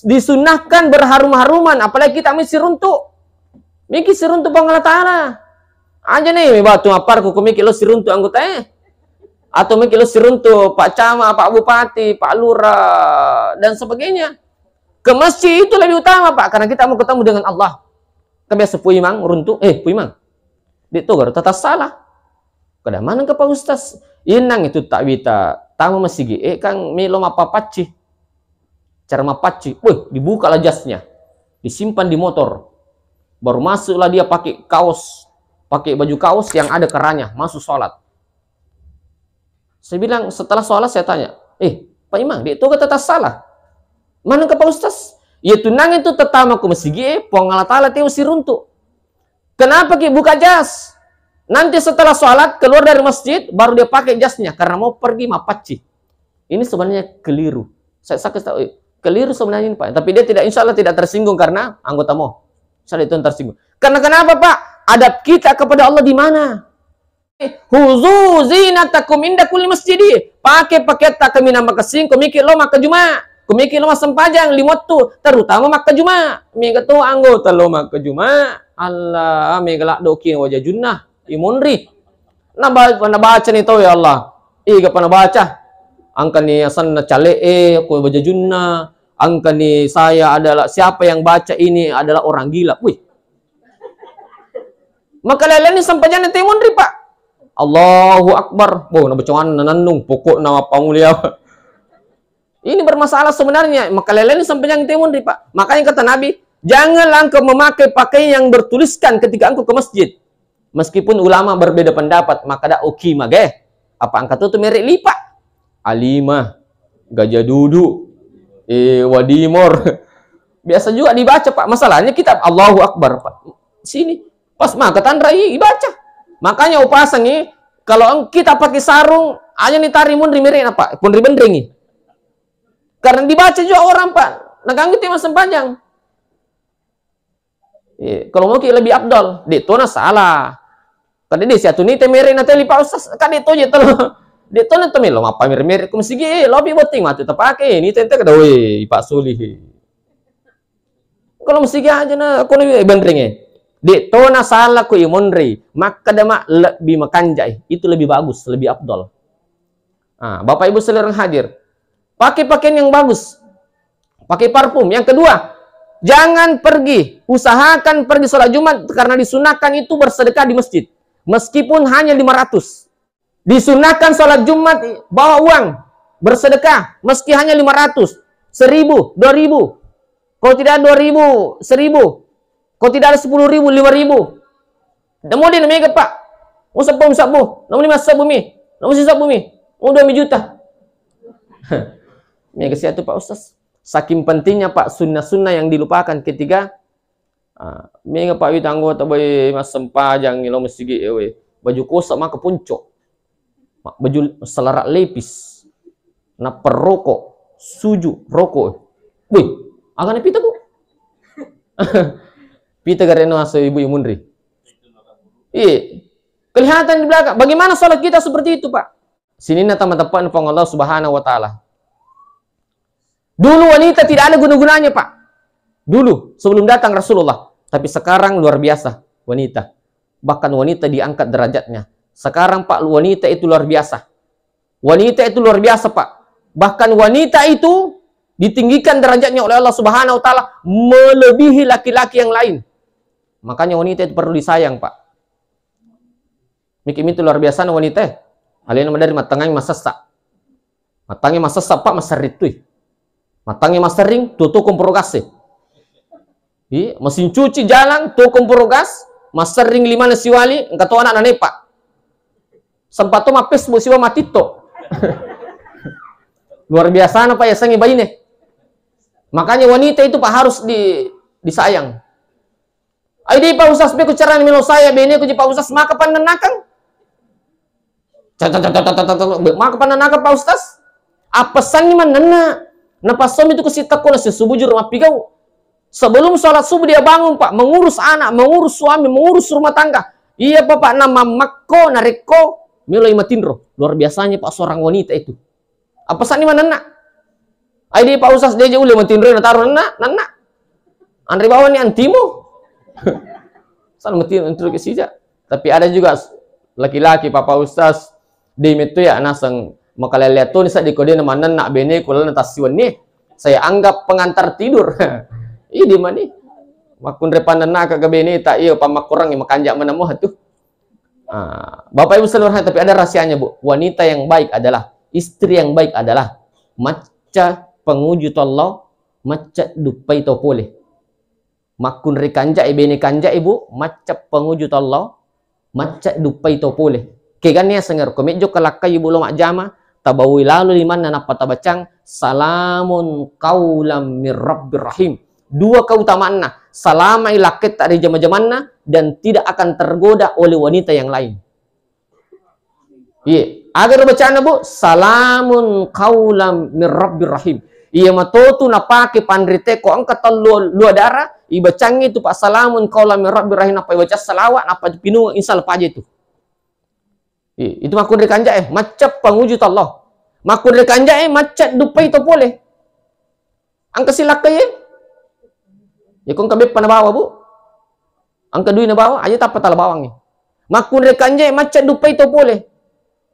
disunnahkan berharum-haruman, apalagi kita mesti runtuk. Miki siruntuk Puang Allah Ta'ala. Aja nih, batu mappar ku miki lo siruntuk anggota eh. Atau miki lo siruntuk Pak Camat, Pak Bupati, Pak Lurah, dan sebagainya. Ke masjid itu lebih utama, Pak, karena kita mau ketemu dengan Allah. Kebiasa Puimang runtuk, eh, Puimang. Di togar tata salah. Kada maneng ke Pak Ustaz. Inang itu tak bita. Tamu masigi, eh, kang melo mapapacci. Cara mapacci, wih, dibuka lah jasnya, disimpan di motor. Baru masuklah dia pakai kaos, pakai baju kaos yang ada kerahnya, masuk sholat. Saya bilang, setelah sholat saya tanya, "Eh, Pak Imam, di toga tata salah? Mana ke Pak Ustaz?" Ya tunang itu tetama ku masigi, eh, Puang Allah Ta'ala teo siruntuk. Kenapa ki buka jas? Nanti setelah sholat, keluar dari masjid, baru dia pakai jasnya, karena mau pergi mapacci. Ini sebenarnya keliru. Saya, saya kasih tahu, eh, keliru sebenarnya ini, Pak. Tapi dia tidak, insya Allah tidak tersinggung karena anggota mo. Insya Allah itu yang tersinggung. Karena kenapa, Pak? Adab kita kepada Allah di mana? Huzu zinatakum inda kulli masjidi. Pakai pakaian tak kami nama kesing, kumiki lo maka Jumat. Kumiki lo massempajang lima waktu, terutama maka Jumat. Mega to anggota lo maka Jumat. Allah, mega laddoki wajah junnah. Imunri. Naba-, nabaca ni tau, ya Allah. Iga pa nabaca. Angka ni asanna cale e, ko bajajunna. Angka ni saya adalah, siapa yang baca ini adalah orang gila. Wih. Maka leleni sampajanna timunri, Pak. Allahu Akbar. Boh, nabaca nanennung. Pokokna apa mulia. Ini bermasalah sebenarnya. Maka leleni sampajanna timunri, Pak. Makanya kata Nabi, "Janganlah engkau memakai pakaian yang bertuliskan ketika engkau ke masjid." Meskipun ulama berbeda pendapat, maka dak oki mage. Apa angka tu, tu merek lipa? Alimah, Gajah Dudu, eh, Wadimor. Biasa juga dibaca, Pak. Masalahnya kitab Allahu Akbar, Pak. Sini, pas maka tanrai dibaca. Makanya upasangi, kalau eng-, kita pakai sarung, aja ni tari munri merek apa? Pun ribenrengi. Karena dibaca juga orang, Pak. Naganggu tema sempajang. Iya, kalau mau ki lebih afdal, de tona salah. Kade de siatu ni te mere na teli Pak Ustaz, kade to je telo. De tona to melo mappa mere-mere ku masigi, eh, lobi botting matu tapake, ni tente kada we Pak Sulih. Kalau masigi aja na, aku ni benreng eh. De tona salah ku imonri, makkada ma lebih makanjai, itu lebih bagus, lebih afdal. Ah, Bapak Ibu sekalian hadir, pakai pakaian yang bagus. Pakai parfum. Yang kedua, jangan pergi, usahakan pergi sholat Jumat karena disunahkan itu bersedekah di masjid. Meskipun hanya lima ratus. Disunahkan sholat Jumat, bawa uang, bersedekah, meski hanya lima ratus, seribu, dua ribu. Kalau tidak dua ribu, seribu. Kalau tidak ada sepuluh ribu, lima ribu. Namu di namega, Pak. Mau sepuluh sabbu, namu lima sabbu mi, namu si sabbu mi, mau dua juta. Mega siatu, Pak Ustaz. Saking pentingnya, Pak, sunnah-sunnah yang dilupakan ketika, ah, mega, Pak, wita anggota boy massempajang lo masigi, eh, we. Baju kosa maka ponco. Ma-, baju selarak lepis. Nappa roko, suju, roko. Wih, agana pita, Bu? Pita gareno aso ibu imunri. Iya. Kelihatan di belakang. Bagaimana sholat kita seperti itu, Pak? Sininna tama teppa'na Puang Allah Subhanahu wa Ta'ala. Dulu wanita tidak ada guna-gunanya, Pak. Dulu, sebelum datang Rasulullah. Tapi sekarang luar biasa wanita. Bahkan wanita diangkat derajatnya. Sekarang, Pak, wanita itu luar biasa. Wanita itu luar biasa, Pak. Bahkan wanita itu ditinggikan derajatnya oleh Allah Subhanahu wa Ta'ala melebihi laki-laki yang lain. Makanya wanita itu perlu disayang, Pak. Miki mitu luar biasa wanita, eh. Alena madari mattangai masessa. Mattangai masessa, Pak, maserring tui. Mattangai maserring, tuo-tuo komporo gas e. Iya, mesin cuci jalan, tuo komporo gas, maserring limana siwali, engka to anak nanepa. Sempat to ma Facebook siwa ma TikTok. Luar biasa na, Pak, yasengnge baine. Makanya wanita itu, Pak, harus di, disayang. Ai di Pak Ustaz, beko carana melo saya, bene ku ji Pak Ustaz, maka pannennakang. Maka pannennakang Pak Ustaz. Apa sanni mannenna? Napassomi tu kasi takko na subuh juru mappigau. Sebelum sholat subuh dia bangun, Pak, mengurus anak, mengurus suami, mengurus rumah tangga. Iya, Bapak, na mammakko, narekko meloi matinro. Luar biasanya, Pak, seorang wanita itu. Apa sanni manenna? Ai di Pak Ustaz, dia je ulle matinro na taro nenna, nenna. Anre bawang ni antimo. Sana matinro ke sija. Tapi ada juga s-, laki-laki, Pak, Pak Ustaz, di metto ya naseng makalele toni sa di kode na manenna bene ku lana tasiwenni. Saya anggap pengantar tidur. Idi mani. Makkunre panenna ka bene ta iyo pammakkurangi makanja manemu tu. Ah, Bapak Ibu seluruhnya, tapi ada rahasianya, Bu. Wanita yang baik adalah, istri yang baik adalah macca penguju Allah, macca duppai to pole. Makkun ri kanja'e, bene kanja'e, Bu, macca penguju Allah, macca duppai to pole. Keganni aseng ero, ko mejjo kalakkai, Bu, lo majjama, tabawoi lalo limanna nappa tabacang, salamun qaulam mir rabbir rahim. Dua keutamaanna, salamai lakketta ri jama-jamanna dan tidak akan tergoda oleh wanita yang lain. Iya, aga ro bacana, Bu? Salamun qaulam mir rabbir rahim. Iya matotu napake panrite ko engka tellu lua dara, ibacangi tu pa salamun qaulam mir rabbir rahim, nappa ibaca salawat, nappa pinung insya Allah paja itu. Iya, itu makkunre kanja'e, macca penguju Allah. Makkunre kanja'e, macca duppai to pole. Engka silakkai, eh? Ya, ko engka beppa nabawa, Bu. Engka dui nabawa, aja tappa tala bawangngi. Makkunre kanja'e, macca duppai to pole.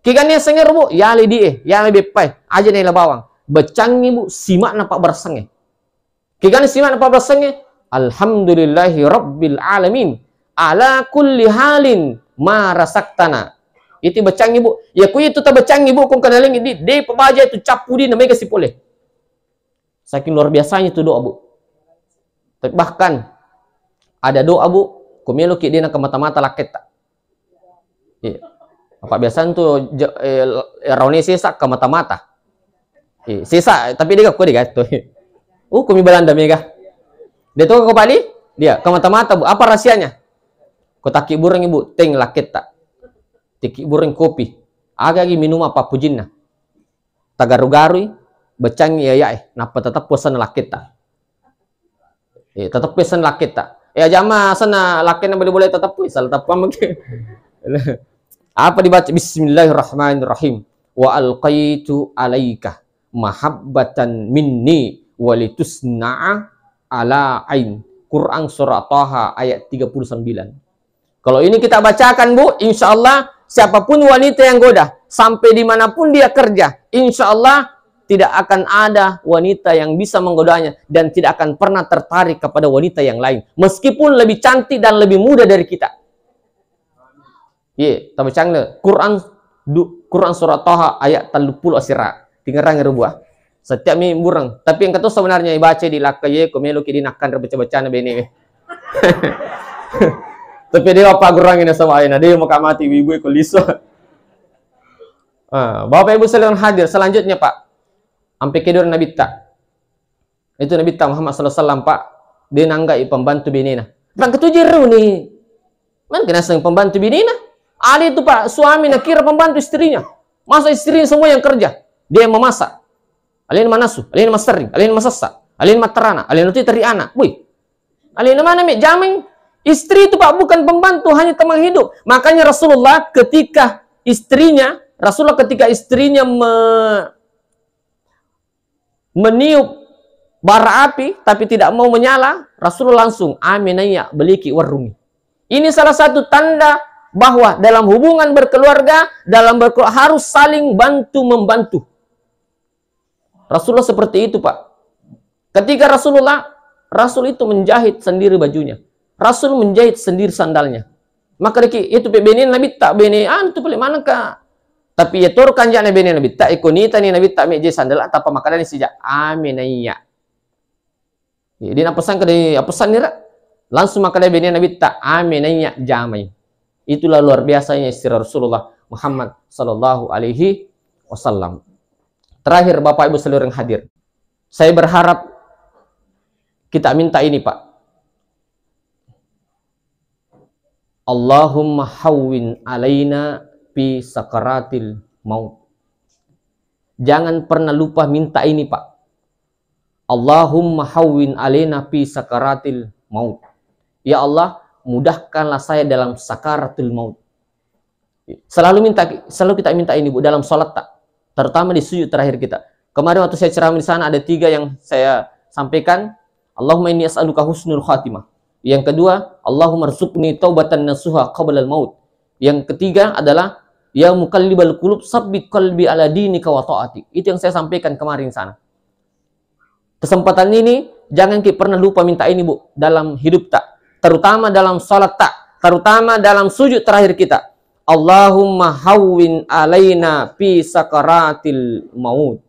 Kigani aseng ero, Bu, yale di, eh, yale beppae, aja nela bawang. Becangi, Bu, sima'na pabbaressangnge. Kigani sima'na pabbaressangnge, alhamdulillahi rabbil alamin. Ala kulli halin ma rasaktana. Itu becangi, Bu. Ya, ku itu tabecangi, Bu, ko engka nalengi di, de pabaja itu cappu di, na mega sipole. Saking luar biasanya itu doa, Bu. Tapi bahkan ada doa, Bu, ko meloki de nakamata-mata lakketta. Iya. Apa biasa tu je-, eh, rauni sesa kamata-mata. Iya, sesa, tapi de ko de gatto. Uh, kumi Belanda mega. De to ko Bali? Dia kamata-mata, Bu. Apa rahasianya? Ko takki bureng, Bu, teng lakketta. Tikki bureng kopi. Aga gi minum apa pujinna? Tagaru-garui, becangi ayae, nappa teteppu asenna lakketta. Eh, teteppu asenna lakketta. Eh, ajama asenna lakkenna bole-bole teteppu, salah teppu mungkin. Apa dibaca? Bismillahirrahmanirrahim. Wa alqaitu alaika mahabbatan minni walitusna'a ala ain. Quran surah Taha ayat tiga puluh sembilan. Kalau ini kita bacakan, Bu, insya Allah siapapun wanita yang goda, sampai dimanapun dia kerja, insya Allah tidak akan ada wanita yang bisa menggodanya dan tidak akan pernah tertarik kepada wanita yang lain, meskipun lebih cantik dan lebih muda dari kita. Iya, tabacang le. Quran du-, Quran surah Taha ayat tellu puluh asera. Tingerang ero, Bu. Setiap mi bureng. Tapi engka to sebenarnya ibaca di lakka ye, ko meloki di nakkan ro baca-bacana bene. Tapi de apa gurang ini sama ayana, de maka mati ibu-ibu ko liso. Ah, Bapak Ibu sekalian hadir, selanjutnya, Pak. Ampe kedor Nabitta. Itu Nabitta Muhammad sallallahu alaihi wasallam, Pak, de nanggai pembantu benena. Pang ketujuh ni. Man kenaseng pembantu benena? Ada itu, Pak, suami nakira pembantu istrinya. Masa istrinya semua yang kerja? Dia yang memasak. Alena manasu, alena masering, alena masessa, alena matarana, alena tu teri anak. Wih. Alena mana me jameng? Istri itu, Pak, bukan pembantu, hanya teman hidup. Makanya Rasulullah ketika istrinya, Rasulullah ketika istrinya me-, meniup bara api tapi tidak mau menyala, Rasulullah langsung, "Ame naiya, beliki warungi." Ini salah satu tanda bahwa dalam hubungan berkeluarga, dalam berkeluarga harus saling bantu membantu. Rasulullah seperti itu, Pak. Ketika Rasulullah, Rasul itu menjahit sendiri bajunya. Rasul menjahit sendiri sandalnya. Maka deki itu pe bene Nabitta, bene anu tu pale manengka. Tapi ya tor kanjana bene Nabitta, iko nitani Nabitta meje sandala, tappa makadani sija, "Ame naiya." Jadi napesang kedai, apa sanira? Langsung makadai bene Nabitta, "Ame naiya jamai." Itulah luar biasanya istri Rasulullah Muhammad sallallahu alaihi wasallam. Terakhir, Bapak Ibu seluruh yang hadir, saya berharap kita minta ini, Pak. Allahumma hawwin alaina fi sakaratil maut. Jangan pernah lupa minta ini, Pak. Allahumma hawwin alaina fi sakaratil maut. Ya Allah, mudahkanlah saya dalam sakaratul maut. Selalu minta, selalu kita minta ini, Bu, dalam salat, tak? Terutama di sujud terakhir kita. Kemarin waktu saya ceramah di sana, ada tiga yang saya sampaikan. "Allahumma inni as'aluka husnul khatimah." Yang kedua, "Allahumma rzuqni taubatan nasuha qablal maut." Yang ketiga adalah, "Ya muqallibal qulub, sabbit qalbi ala dinika wa ta'atik." Itu yang saya sampaikan kemarin sana. Kesempatan ini, jangan ki pernah lupa minta ini, Bu, dalam hidup, tak? Terutama dalam salat, tak? Terutama dalam sujud terakhir kita. "Allahumma hawwin alaina fi sakaratil maut."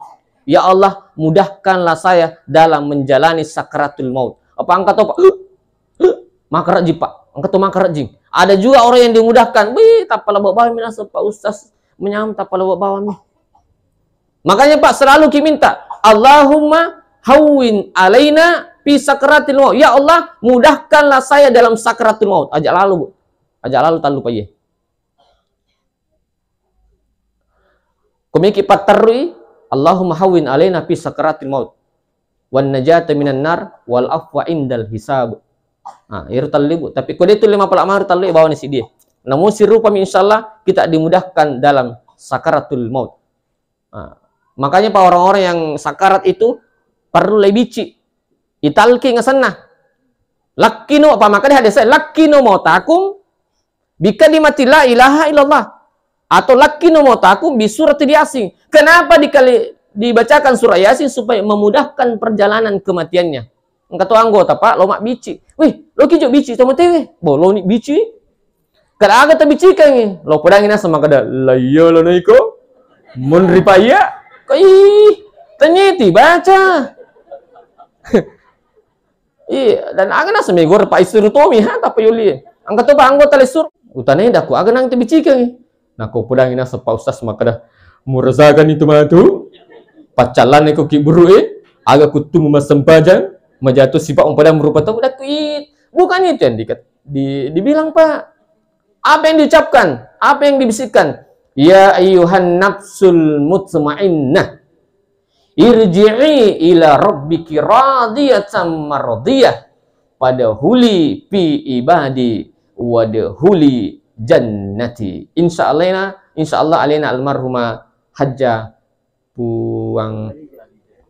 Ya Allah, mudahkanlah saya dalam menjalani sakaratul maut. Apa angkat apa? Makarajing, Pak. Engka to makarajing. Ada juga orang yang dimudahkan. Wih, tappa labo bawang minaseng, Pak Ustaz. Menyam tappa labo bawang mi. Makanya, Pak, selalu ki minta, "Allahumma hawwin alaina fi sakaratil maut." Ya Allah, mudahkanlah saya dalam sakaratul maut. Aja lalu, Bu. Aja lalu tallu, Pak, iya. Komiki patterrui, "Allahumma hawwin alaina fi sakaratil maut, wan najata minan nar, wal afwa indal hisab." Nah, iro tallu, Bu. Tapi ko de tu lima pala maru tallu, bawa ni sidie. Namun sirupami, insyaallah kita dimudahkan dalam sakaratul maut. Nah, makanya, Pak, orang-orang yang sakarat itu perlu lebih ci. Italki ngasenna. Lakkino, apa maka di hadis, "Lakkino mautakum bikalimati la ilaha illallah." Atau "Lakkinu mautakum bi surati Yasin." Kenapa dikali-, dibacakan surah Yasin? Supaya memudahkan perjalanan kematiannya. Engka to anggota, Pak, lo mabbici. "Wih, lo kijo bici to matewe." "Bo, lo ni bici." Kada aga tabicikangi. Lo podangi naseng makkeda, "La iya lo naiko." Munri pa iya. Ko ih, tanyeti baca. Iya, dan aga naseng megor pa isuru tomi ha, tappa yoli. Angka to pa anggota lesur. Utanai dako aga nang tebicikangi. Nako podangi naseng pa ustaz makkeda, "Murazakan itu matu. Paccallan ko ki buru e, aga kuttumu massempajang, majato sipa umpadang rupa tau." Dako i, bukan itu yang di, di, dibilang, Pak. Apa yang diucapkan? Apa yang dibisikkan? "Ya ayyuhan nafsul mutmainnah, irji'i ila rabbiki radiyatan mardiyah, fadkhuli fi ibadi, wadkhuli jannati." Insya Allah, insya Allah alaina almarhumah Hajjah Puang,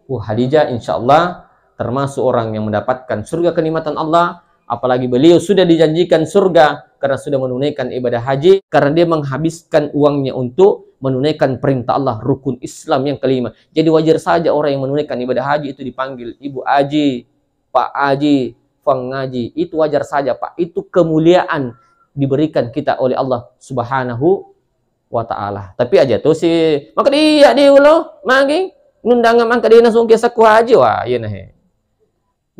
Pu Hadijah, insya Allah termasuk orang yang mendapatkan surga kenikmatan Allah, apalagi beliau sudah dijanjikan surga karena sudah menunaikan ibadah haji, karena dia menghabiskan uangnya untuk menunaikan perintah Allah, rukun Islam yang kelima. Jadi wajar saja orang yang menunaikan ibadah haji itu dipanggil Ibu Haji, Pak Haji, Fang Haji. Itu wajar saja, Pak. Itu kemuliaan diberikan kita oleh Allah Subhanahu wa Ta'ala. Tapi aja tuh si, maka dia di ulo, magi nundang mangka dia langsung ke saku haji, wah, iya nah, he.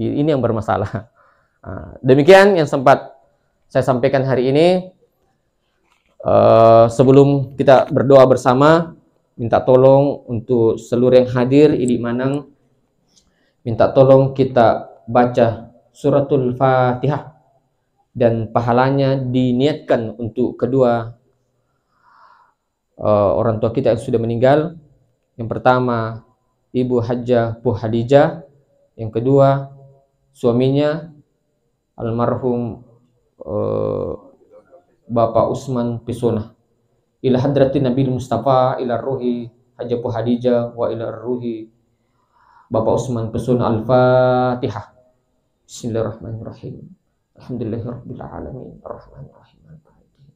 I-, ini yang bermasalah. Ah, demikian yang sempat saya sampaikan hari ini. Eh, sebelum kita berdoa bersama, minta tolong untuk seluruh yang hadir, idi maneng, minta tolong kita baca Suratul Fatihah dan pahalanya diniatkan untuk kedua, eh, orang tua kita yang sudah meninggal. Yang pertama, Ibu Hajjah Pu Hadijah. Yang kedua, suaminya, almarhum, eh, Bapak Usman Pesona. Ila hadratin Nabi Mustafa, ila ruhi Hajjah Pu Hadijah, wa ila ruhi Bapak Usman Pesun. Al-Fatihah. Bismillahirrahmanirrahim. Alhamdulillahirabbil alamin. Arrahmanirrahim. Maliki yaumiddin.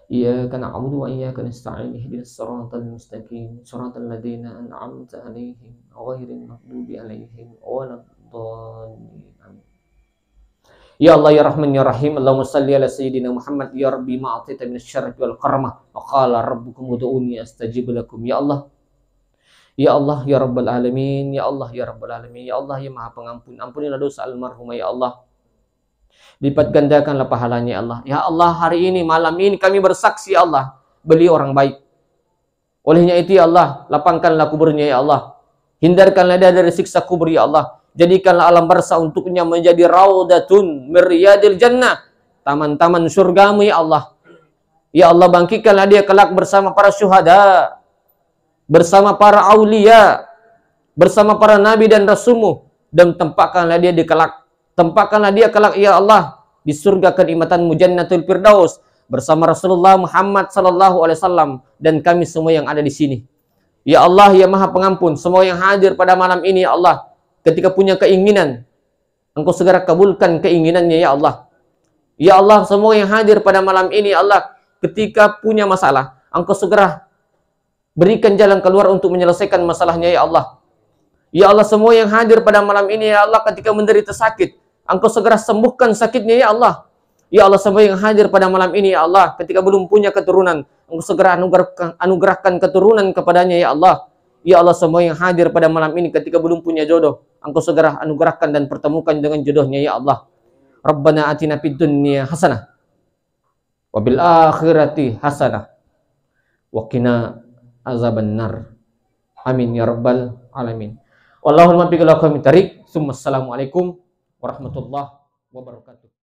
Iyyaka na'budu wa iyyaka nasta'in. Ihdinas siratal mustaqim. Siratal ladzina an'amta 'alaihim ghairil maghdubi 'alaihim waladdallin. Amin. Ya Allah, ya Rahman, ya Rahim, Allahumma salli ala Sayyidina Muhammad, ya Rabbi ma a'taita minasy syarafi wal karamah. Wa qala rabbukum ud'uni astajib lakum. Ya Allah, ya Allah, ya Rabbal Alamin, ya Allah, ya Rabbal Alamin, ya Allah, ya Maha Pengampun, ampunilah dosa almarhumah, ya Allah. Lipat gandakanlah pahalanya, ya Allah. Ya Allah, hari ini, malam ini kami bersaksi, ya Allah, beliau orang baik. Olehnya itu, ya Allah, lapangkanlah kuburnya, ya Allah. Hindarkanlah dia dari siksa kubur, ya Allah. Jadikanlah alam barzah untuknya menjadi raudatun min riyadil jannah, taman-taman surgamu, ya Allah. Ya Allah, bangkitkanlah dia kelak bersama para syuhada, bersama para aulia, bersama para nabi dan rasulmu, dan tempatkanlah dia di kelak, tempatkanlah dia kelak, ya Allah, di surga kenikmatanmu, Jannatul Firdaus, bersama Rasulullah Muhammad sallallahu alaihi wasallam, dan kami semua yang ada di sini. Ya Allah, ya Maha Pengampun, semua yang hadir pada malam ini, ya Allah, ketika punya keinginan, Engkau segera kabulkan keinginannya, ya Allah. Ya Allah, semua yang hadir pada malam ini, ya Allah, ketika punya masalah, Engkau segera berikan jalan keluar untuk menyelesaikan masalahnya, ya Allah. Ya Allah, semua yang hadir pada malam ini, ya Allah, ketika menderita sakit, Engkau segera sembuhkan sakitnya, ya Allah. Ya Allah, semua yang hadir pada malam ini, ya Allah, ketika belum punya keturunan, Engkau segera anugerahkan, anugerahkan keturunan kepadanya, ya Allah. Ya Allah, semua yang hadir pada malam ini ketika belum punya jodoh, Engkau segera anugerahkan dan pertemukan dengan jodohnya, ya Allah. Rabbana atina fid dunya hasanah wa fil akhirati hasanah wa qina azabannar. Amin ya rabbal alamin. Wallahul muwaffiq ila aqwamit thariq. Tsumma assalamualaikum warahmatullahi wabarakatuh.